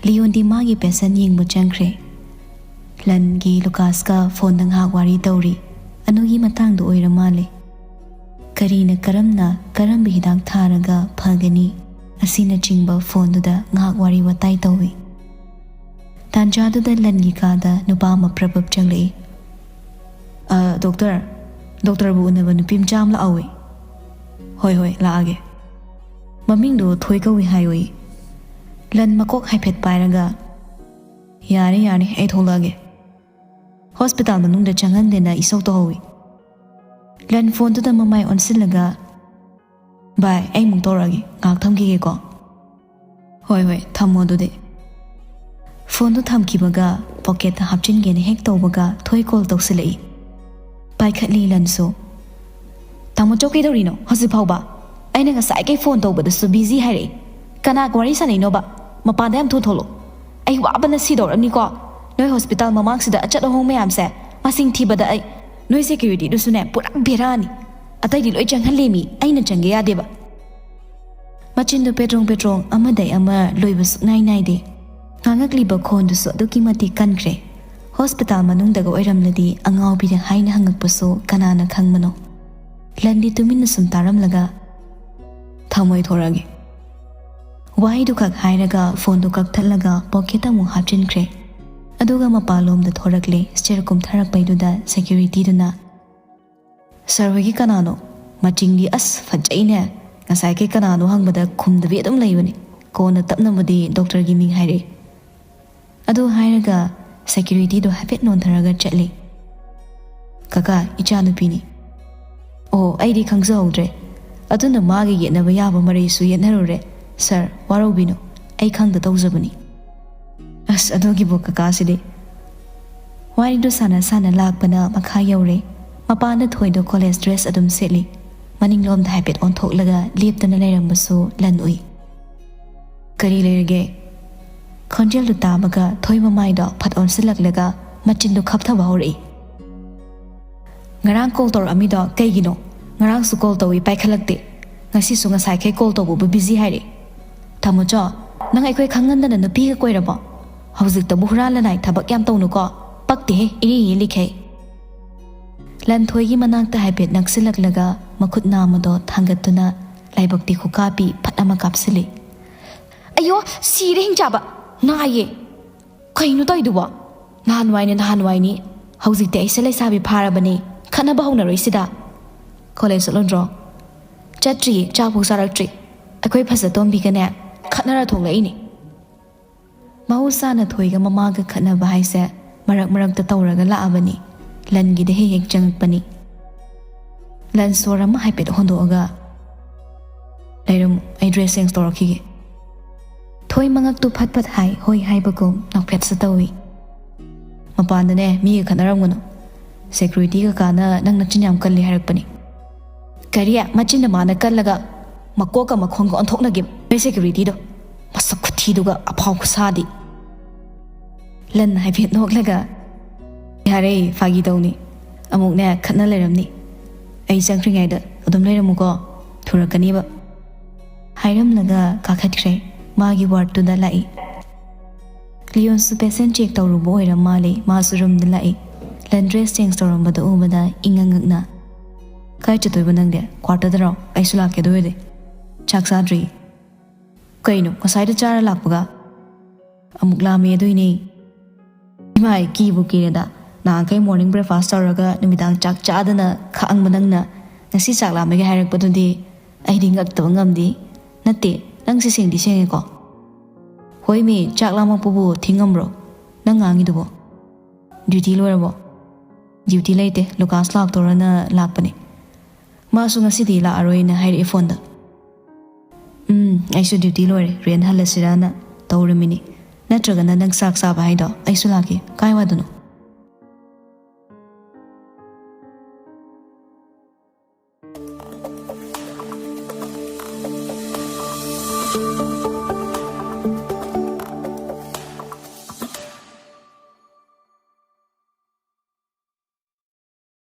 ꯂꯤꯌꯣꯟꯗꯤ ꯃꯥꯒꯤ ꯄꯦꯁꯦꯟ ꯌꯦꯡꯕ ꯆꯪꯈ꯭ꯔꯦ꯫ ꯂꯟꯒꯤ ꯂꯨꯀꯥꯁꯀ ꯐꯣꯟꯗ ꯉꯥꯏꯍꯥꯛ ꯋꯥꯔꯤ ꯇꯧꯔꯤ꯫ ꯑꯅꯨꯒꯤ ꯃꯇꯥꯡꯗ ꯑꯣꯏꯔ ꯃꯥꯜꯂꯦ꯫ ꯀꯔꯤꯅ ꯀꯔꯝꯅ, ꯀꯔꯝꯕ ꯍꯤꯗꯥꯛ ꯊꯥꯔꯒ ꯐꯒꯅꯤ ꯑꯁꯤꯅꯆꯤꯡꯕ ꯐꯣꯟꯗꯨꯗ ꯉꯥꯏꯍꯥꯛ ꯋꯥꯔꯤ ꯋꯥꯇꯥꯏ ꯇꯧꯏ꯫ ꯇꯥꯟꯖꯥꯗꯨꯗ ꯂꯟꯒꯤ ꯀꯥꯗ ꯅꯨꯄꯥ ꯑꯃ ꯄ꯭ꯔꯞ ꯄ꯭ꯔꯞ ꯆꯪꯂꯛꯏ꯫ "ꯑ, ꯗꯣꯛꯇꯔ, ꯗꯣꯛꯇꯔꯕꯨ ꯎꯅꯕ ꯅꯨꯄꯤ ꯃꯆꯥ ꯑꯃ ꯂꯥꯛꯍꯧꯋꯤ"꯫ "ꯍꯣꯏ, ꯍꯣꯏ, ꯂꯥꯛꯑꯒꯦ꯫ ꯃꯃꯤꯡꯗꯣ ꯊꯣꯏ ꯀꯧꯏ ꯍꯥꯏꯌꯣꯏ"꯫ ꯂꯟ ꯃꯀꯣꯛ ꯍꯥꯏꯐꯦꯠ ꯄꯥꯏꯔꯒ, "ꯌꯥꯔꯦ, ꯌꯥꯔꯦ, ꯑꯩ ꯊꯣꯛꯂꯛꯑꯒꯦ"꯫ ꯍꯣꯁꯄꯤꯇꯥꯜ ꯃꯅꯨꯡꯗ ꯆꯪꯍꯟꯗꯦꯅ ꯏꯁꯧ ꯇꯧꯍꯧꯏ꯫ ꯂꯟ ꯐꯣꯟꯗꯨꯗ ꯃꯃꯥꯏ ꯑꯣꯟꯁꯤꯜꯂꯒ, "ꯚꯥꯏ, ꯑꯩ ꯑꯃꯨꯛ ꯇꯧꯔꯛꯑꯒꯦ, ꯉꯥꯏꯍꯥꯛ ꯊꯝꯈꯤꯒꯦꯀꯣ"꯫ "ꯍꯣꯏ, ꯍꯣꯏ, ꯊꯝꯃꯣ ꯑꯗꯨꯗꯤ"꯫ ꯐꯣꯟꯗꯨ ꯊꯝꯈꯤꯕꯒ ꯄꯣꯀꯦꯠꯇ ꯍꯥꯞꯆꯤꯟꯒꯦꯅ ꯍꯦꯛ ꯇꯧꯕꯒ ꯊꯣꯏ ꯀꯣꯜ ꯇꯧꯁꯤꯜꯂꯛꯏ꯫ ꯄꯥꯏꯈꯠꯂꯤ ꯂꯟꯁꯨ꯫ "ꯇꯥꯃꯣ ꯆꯧ, ꯀꯩꯗꯧꯔꯤꯅꯣ ꯍꯧꯖꯤꯛ ꯐꯥꯎꯕ? ꯑꯩꯅ ꯉꯁꯥꯏꯈꯩ ꯐꯣꯟ ꯇꯧꯕꯗꯁꯨ ꯕꯤꯖꯤ ꯍꯥꯏꯔꯛꯏ꯫ ꯀꯅꯥꯒ ꯋꯥꯔꯤ ꯁꯥꯟꯅꯩꯅꯣꯕ? ꯃꯄꯥꯟꯗ ꯌꯥꯝ ꯊꯨꯅ ꯊꯣꯛꯂꯛꯑꯣ꯫ ꯑꯩ ꯋꯥꯕꯅ ꯁꯤꯗꯧꯔꯕꯅꯤꯀꯣ꯫ ꯅꯣꯏ ꯍꯣꯁꯄꯤꯇꯥꯜ ꯃꯃꯥꯡꯁꯤꯗ ꯑꯆꯠ ꯑꯍꯣꯡ ꯃꯌꯥꯝꯁꯦ ꯃꯁꯤꯡ ꯊꯤꯕꯗ ꯑꯩ, ꯅꯣꯏ ꯁꯦꯀ꯭ꯌꯨꯔꯤꯇꯤꯗꯨꯁꯨꯅꯦ ꯄꯨꯔꯥ ꯕꯦꯔꯥꯅꯤ꯫ ꯑꯇꯩꯗꯤ ꯂꯣꯏ ꯆꯪꯍꯜꯂꯦꯃꯤ, ꯑꯩꯅ ꯆꯪꯒꯦ ꯌꯥꯗꯦꯕ"꯫ ꯃꯆꯤꯟꯗꯨ ꯄꯦꯇ꯭ꯔꯣꯡ ꯄꯦꯇ꯭ꯔꯣꯡ ꯑꯃꯗꯩ ꯑꯃ ꯂꯣꯏꯕ ꯁꯨꯛꯅꯥꯏ ꯅꯥꯏꯗꯦ꯫ ꯉꯥꯡꯉꯛꯂꯤꯕ ꯈꯣꯟꯗꯨꯁꯨ ꯑꯗꯨꯛꯀꯤ ꯃꯇꯤꯛ ꯀꯟꯈ꯭ꯔꯦ꯫ ꯍꯣꯁꯄꯤꯇꯥꯜ ꯃꯅꯨꯡꯗꯒ ꯑꯣꯏꯔꯝꯂꯗꯤ ꯑꯉꯥꯎꯕꯤꯔ ꯍꯥꯏꯅ ꯍꯪꯉꯛꯄꯁꯨ ꯀꯅꯥꯅ ꯈꯪꯕꯅꯣ꯫ ꯂꯟꯗꯤ ꯇꯨꯃꯤꯟꯅ ꯁꯨꯝ ꯇꯥꯔꯝꯂꯒ, "ꯊꯝꯃꯣꯏ ꯊꯣꯔꯛꯑꯒꯦ"꯫ ꯋꯥꯍꯩꯗꯨꯈꯛ ꯍꯥꯏꯔꯒ ꯐꯣꯟꯗꯨ ꯀꯛꯊꯠꯂꯒ ꯄꯣꯀꯦꯠꯇ ꯑꯃꯨꯛ ꯍꯥꯞꯆꯤꯟꯈ꯭ꯔꯦ꯫ ꯑꯗꯨꯒ ꯃꯄꯥꯟꯂꯣꯝꯗ ꯊꯣꯔꯛꯂꯦ꯫ ꯁ꯭ꯇꯦꯌꯔ ꯀꯨꯝꯊꯔꯛꯄꯩꯗꯨꯗ ꯁꯦꯀ꯭ꯌꯨꯔꯤꯇꯤꯗꯨꯅ, "ꯁꯥꯔ ꯍꯣꯏꯒꯤ ꯀꯅꯥꯅꯣ? ꯃꯆꯤꯡꯗꯤ ꯑꯁ ꯐꯖꯩꯅꯦ꯫ ꯉꯁꯥꯏꯈꯩ ꯀꯅꯥꯅꯣ ꯍꯪꯕꯗ ꯈꯨꯝꯗꯕꯤ ꯑꯗꯨꯝ ꯂꯩꯕꯅꯤ꯫ ꯀꯣꯟꯅ ꯇꯞꯅꯕꯨꯗꯤ ꯗꯣꯛꯇꯔꯒꯤ ꯃꯤꯡ ꯍꯥꯏꯔꯛꯏ"꯫ ꯑꯗꯨ ꯍꯥꯏꯔꯒ ꯁꯦꯀ꯭ꯌꯨꯔꯤꯇꯤꯗꯣ ꯍꯥꯏꯐꯦꯠ ꯅꯣꯟꯊꯔꯒ ꯆꯠꯂꯤ꯫ "ꯀꯀꯥ, ꯏꯆꯥꯅꯨꯄꯤꯅꯤ"꯫ "ꯑꯣ, ꯑꯩꯗꯤ ꯈꯪꯖꯍꯧꯗ꯭ꯔꯦ꯫ ꯑꯗꯨꯅ ꯃꯥꯒ ꯌꯦꯠꯅꯕ ꯌꯥꯕ ꯃꯔꯩꯁꯨ ꯌꯦꯠꯅꯔꯨꯔꯦ꯫ ꯁꯥꯔ, ꯋꯥꯔꯧꯕꯤꯅꯨ, ꯑꯩ ꯈꯪꯗ ꯇꯧꯖꯕꯅꯤ"꯫ ꯑꯁ, ꯑꯗꯨꯒꯤꯕꯨ ꯀꯀꯥꯁꯤꯗꯤ꯫ ꯋꯥꯔꯤꯗꯨ ꯁꯥꯟꯅ ꯁꯥꯟꯅ ꯂꯥꯛꯄꯅ ꯃꯈꯥ ꯌꯧꯔꯦ꯫ ꯃꯄꯥꯟꯗ ꯊꯣꯏꯗꯣ ꯀꯣꯂꯦꯖ ꯗ꯭ꯔꯦꯁ ꯑꯗꯨꯝ ꯁꯦꯠꯂꯤ꯫ ꯃꯅꯤꯡꯂꯣꯝꯗ ꯍꯥꯏꯐꯦꯠ ꯑꯣꯟꯊꯣꯛꯂꯒ ꯂꯦꯞꯇꯅ ꯂꯩꯔꯝꯕꯁꯨ ꯂꯟ ꯎꯏ꯫ "ꯀꯔꯤ ꯂꯩꯔꯒꯦ?" ꯈꯣꯟꯖꯦꯜꯗꯨ ꯇꯥꯕꯒ ꯊꯣꯏ ꯃꯃꯥꯏꯗꯣ ꯐꯠ ꯑꯣꯟꯁꯤꯜꯂꯛꯂꯒ ꯃꯆꯤꯟꯗꯨ ꯈꯞꯊꯕ ꯍꯧꯔꯛꯏ꯫ "ꯉꯔꯥꯡ ꯀꯣꯜ ꯇꯧꯔꯛꯑꯝꯃꯤꯗꯣ ꯀꯩꯒꯤꯅꯣ? ꯉꯔꯥꯡꯁꯨ ꯀꯣꯜ ꯇꯧꯏ, ꯄꯥꯏꯈꯠꯂꯛꯇꯦ꯫ ꯉꯁꯤꯁꯨ ꯉꯁꯥꯏꯈꯩ ꯀꯣꯜ ꯇꯧꯕꯕꯨ ꯕꯤꯖꯤ ꯍꯥꯏꯔꯛꯏ꯫ ꯊꯝꯃꯨꯆꯣ, ꯅꯪ ꯑꯩꯈꯣꯏ ꯈꯪꯍꯟꯗꯅ ꯅꯨꯄꯤꯒ ꯀꯣꯏꯔꯕꯣ? ꯍꯧꯖꯤꯛꯇꯕꯨ ꯍꯨꯔꯥꯟ ꯂꯅꯥꯏ ꯊꯕꯛ ꯌꯥꯝ ꯇꯧꯅꯨꯀꯣ꯫ ꯄꯛꯇꯦꯍꯦ, ꯏꯔꯤ ꯏ ꯂꯤꯈꯩ꯫" ꯂꯟꯊꯣꯏꯒꯤ ꯃꯅꯥꯛꯇ ꯍꯥꯏꯐꯦꯠ ꯅꯛꯁꯤꯜꯂꯛꯂꯒ ꯃꯈꯨꯠ ꯅꯥꯝꯃꯗꯣ ꯊꯥꯡꯒꯠꯇꯨꯅ ꯂꯥꯏꯕꯛꯇꯤ ꯈꯨꯀꯥꯞꯄꯤ ꯐꯠ ꯑꯃ ꯀꯥꯞꯁꯤꯜꯂꯤ꯫ "ꯑꯌꯣ, ꯁꯤꯔꯦ ꯍꯤꯡꯆꯥꯕ! ꯅꯥꯏꯌꯦ! ꯀꯩꯅꯣ ꯇꯧꯔꯤꯗꯨꯕꯣ? ꯅꯍꯥꯟꯋꯥꯏꯅ ꯅꯍꯥꯟꯋꯥꯏꯅꯤ, ꯍꯧꯖꯤꯛꯇꯤ ꯑꯩꯁꯦ ꯂꯩꯁꯥꯕꯤ ꯐꯥꯔꯕꯅꯤ, ꯈꯠꯅꯕ ꯍꯧꯅꯔꯣꯏꯁꯤꯗ꯫" "ꯀꯣꯂꯦꯖ ꯆꯠꯂꯣꯏꯗ꯭ꯔꯣ?" "ꯆꯠꯇ꯭ꯔꯤꯌꯦ, ꯆꯥꯛꯐꯥꯎ ꯆꯥꯔꯛꯇ꯭ꯔꯤ꯫ ꯑꯩꯈꯣꯏ ꯐꯖꯇꯣꯝꯕꯤꯒꯅꯦ ꯈꯠꯅꯔ ꯊꯣꯛꯂꯛꯏꯅꯤ꯫" ꯃꯍꯧꯁꯥꯅ ꯊꯣꯏꯒ ꯃꯃꯥꯒ ꯈꯠꯅꯕ ꯍꯥꯏꯁꯦ ꯃꯔꯛ ꯃꯔꯛꯇ ꯇꯧꯔꯒ ꯂꯥꯛꯑꯕꯅꯤ꯫ ꯂꯟꯒꯤꯗ ꯍꯦꯛ ꯍꯦꯛ ꯆꯪꯉꯛꯄꯅꯤ꯫ ꯂꯟ ꯁꯣꯔ ꯑꯃ ꯍꯥꯏꯐꯦꯠ ꯍꯣꯟꯗꯣꯛꯑꯒ, "ꯂꯩꯔꯝꯃꯨ, ꯑꯩ ꯗ꯭ꯔꯦꯁ ꯆꯦꯟꯖ ꯇꯧꯔꯛꯈꯤꯒꯦ꯫" ꯊꯣꯏ ꯃꯉꯛꯇꯨ ꯐꯠ ꯐꯠ ꯍꯥꯏ ꯍꯣꯏ ꯍꯥꯏꯕꯒꯨꯝ ꯅꯣꯛꯐꯦꯠꯁꯨ ꯇꯧꯏ꯫ "ꯃꯄꯥꯟꯗꯅꯦ ꯃꯤꯒ ꯈꯠꯅꯔꯝꯒꯅꯨ꯫ ꯁꯦꯀ꯭ꯌꯨꯔꯤꯇꯤ ꯀꯀꯥꯅ ꯅꯪ ꯅꯆꯤꯟ ꯌꯥꯝ ꯀꯜꯂꯤ ꯍꯥꯏꯔꯛꯄꯅꯤ꯫" "ꯀꯔꯤ? ꯃꯆꯤꯟꯅ ꯃꯥꯅ ꯀꯜꯂꯒ ꯃꯀꯣꯛꯀ ꯃꯈꯣꯡꯒ ꯑꯣꯟꯊꯣꯛꯅꯒꯤꯝ ꯅꯣꯏ ꯁꯦꯀ꯭ꯌꯨꯔꯤꯇꯤꯗꯣ꯫ ꯃꯁꯛ ꯈꯨꯊꯤꯗꯨꯒ ꯑꯐꯥꯎ ꯈꯨꯁꯥꯗꯤ꯫" ꯂꯟ ꯍꯥꯏꯐꯦꯠ ꯅꯣꯛꯂꯒ, "ꯌꯥꯔꯦ, ꯐꯥꯒꯤ ꯇꯧꯅꯤ꯫ ꯑꯃꯨꯛꯅꯦ ꯈꯠꯅ ꯂꯩꯔꯝꯅꯤ꯫ ꯑꯩ ꯆꯪꯈ꯭ꯔꯤꯉꯩꯗ ꯑꯗꯨꯝ ꯂꯩꯔꯝꯃꯨꯀꯣ, ꯊꯨꯔꯛꯀꯅꯤꯕ꯫" ꯍꯥꯏꯔꯝꯂꯒ ꯀꯥꯈꯠꯈ꯭ꯔꯦ꯫ ꯃꯥꯒꯤ ꯋꯥꯔꯗꯇꯨꯗ ꯂꯥꯛꯏ꯫ ꯂꯤꯌꯣꯟꯁꯨ ꯄꯦꯁꯦꯟ ꯆꯦꯛ ꯇꯧꯔꯨꯕ ꯑꯣꯏꯔ ꯃꯥꯜꯂꯦ, ꯃꯥꯁꯨ ꯔꯨꯝꯗ ꯂꯥꯛꯏ꯫ ꯂꯟ ꯗ꯭ꯔꯦꯁ ꯆꯦꯟꯖ ꯇꯧꯔꯝꯕꯗꯣ ꯎꯕꯗ ꯏꯉꯛ ꯉꯛꯅ, "ꯀꯥꯏ ꯆꯠꯇꯣꯏꯕ ꯅꯪꯗꯤ? ꯀ꯭ꯋꯥꯔꯇꯔꯗꯔꯣ? ꯑꯩꯁꯨ ꯂꯥꯛꯀꯦ ꯑꯗꯨ ꯑꯣꯏꯔꯗꯤ꯫ ꯆꯥꯛ ꯆꯥꯗ꯭ꯔꯤ꯫" "ꯀꯩꯅꯣ, ꯉꯁꯥꯏꯗ ꯆꯥꯔ ꯂꯥꯛꯄꯒ?" "ꯑꯃꯨꯛ ꯂꯥꯝꯃꯦ ꯑꯗꯨꯏꯅꯦ꯫" "ꯏꯃꯥꯏ, ꯀꯤꯕꯨ ꯀꯤꯔꯦꯗ꯫ ꯅꯍꯥꯟꯈꯩ ꯃꯣꯔꯅꯤꯡ ꯕ꯭ꯔꯦꯛꯐꯥꯁ ꯇꯧꯔꯒ ꯅꯨꯃꯤꯗꯥꯡ ꯆꯥꯛ ꯆꯥꯗꯅ ꯈꯥꯡꯕ ꯅꯪꯅ ꯉꯁꯤ ꯆꯥꯛ ꯂꯥꯝꯃꯦꯒ ꯍꯥꯏꯔꯛꯄꯗꯨꯗꯤ ꯑꯩꯗꯤ ꯉꯛꯇꯕ ꯉꯝꯗꯦ꯫ ꯅꯠꯇꯦ, ꯅꯪꯁꯦ ꯁꯦꯡꯗꯤ ꯁꯦꯡꯉꯦꯀꯣ?" "ꯍꯣꯏꯃꯤ, ꯆꯥꯛ ꯂꯥꯝꯃꯛꯄꯕꯨ ꯊꯤꯡꯉꯝꯕ꯭ꯔꯣ? ꯅꯪ ꯉꯥꯡꯉꯤꯗꯨꯕꯣ?" "ꯗ꯭ꯌꯨꯇꯤ ꯂꯣꯏꯔꯕꯣ?" "ꯗ꯭ꯌꯨꯇꯤ ꯂꯩꯇꯦ, ꯂꯨꯀꯥꯁ ꯂꯥꯛꯇꯣꯔꯅ ꯂꯥꯛꯄꯅꯦ꯫ ꯃꯥꯁꯨ ꯉꯁꯤꯗꯤ ꯂꯥꯛꯑꯔꯣꯏꯅ ꯍꯥꯏꯔꯛꯑꯦ ꯐꯣꯟꯗ꯫" "ꯎꯝ, ꯑꯩꯁꯨ ꯗ꯭ꯌꯨꯇꯤ ꯂꯣꯏꯔꯦ, ꯔꯦꯟ ꯍꯜꯂꯁꯤꯔꯅ ꯇꯧꯔꯝꯃꯤꯅꯤ꯫ ꯅꯠꯇ꯭ꯔꯒꯅ ꯅꯪ ꯆꯥꯛ ꯆꯥꯕ ꯍꯥꯏꯗꯣ ꯑꯩꯁꯨ ꯂꯥꯛꯀꯦ, ꯀꯥꯏ ꯋꯥꯗꯅꯣ?"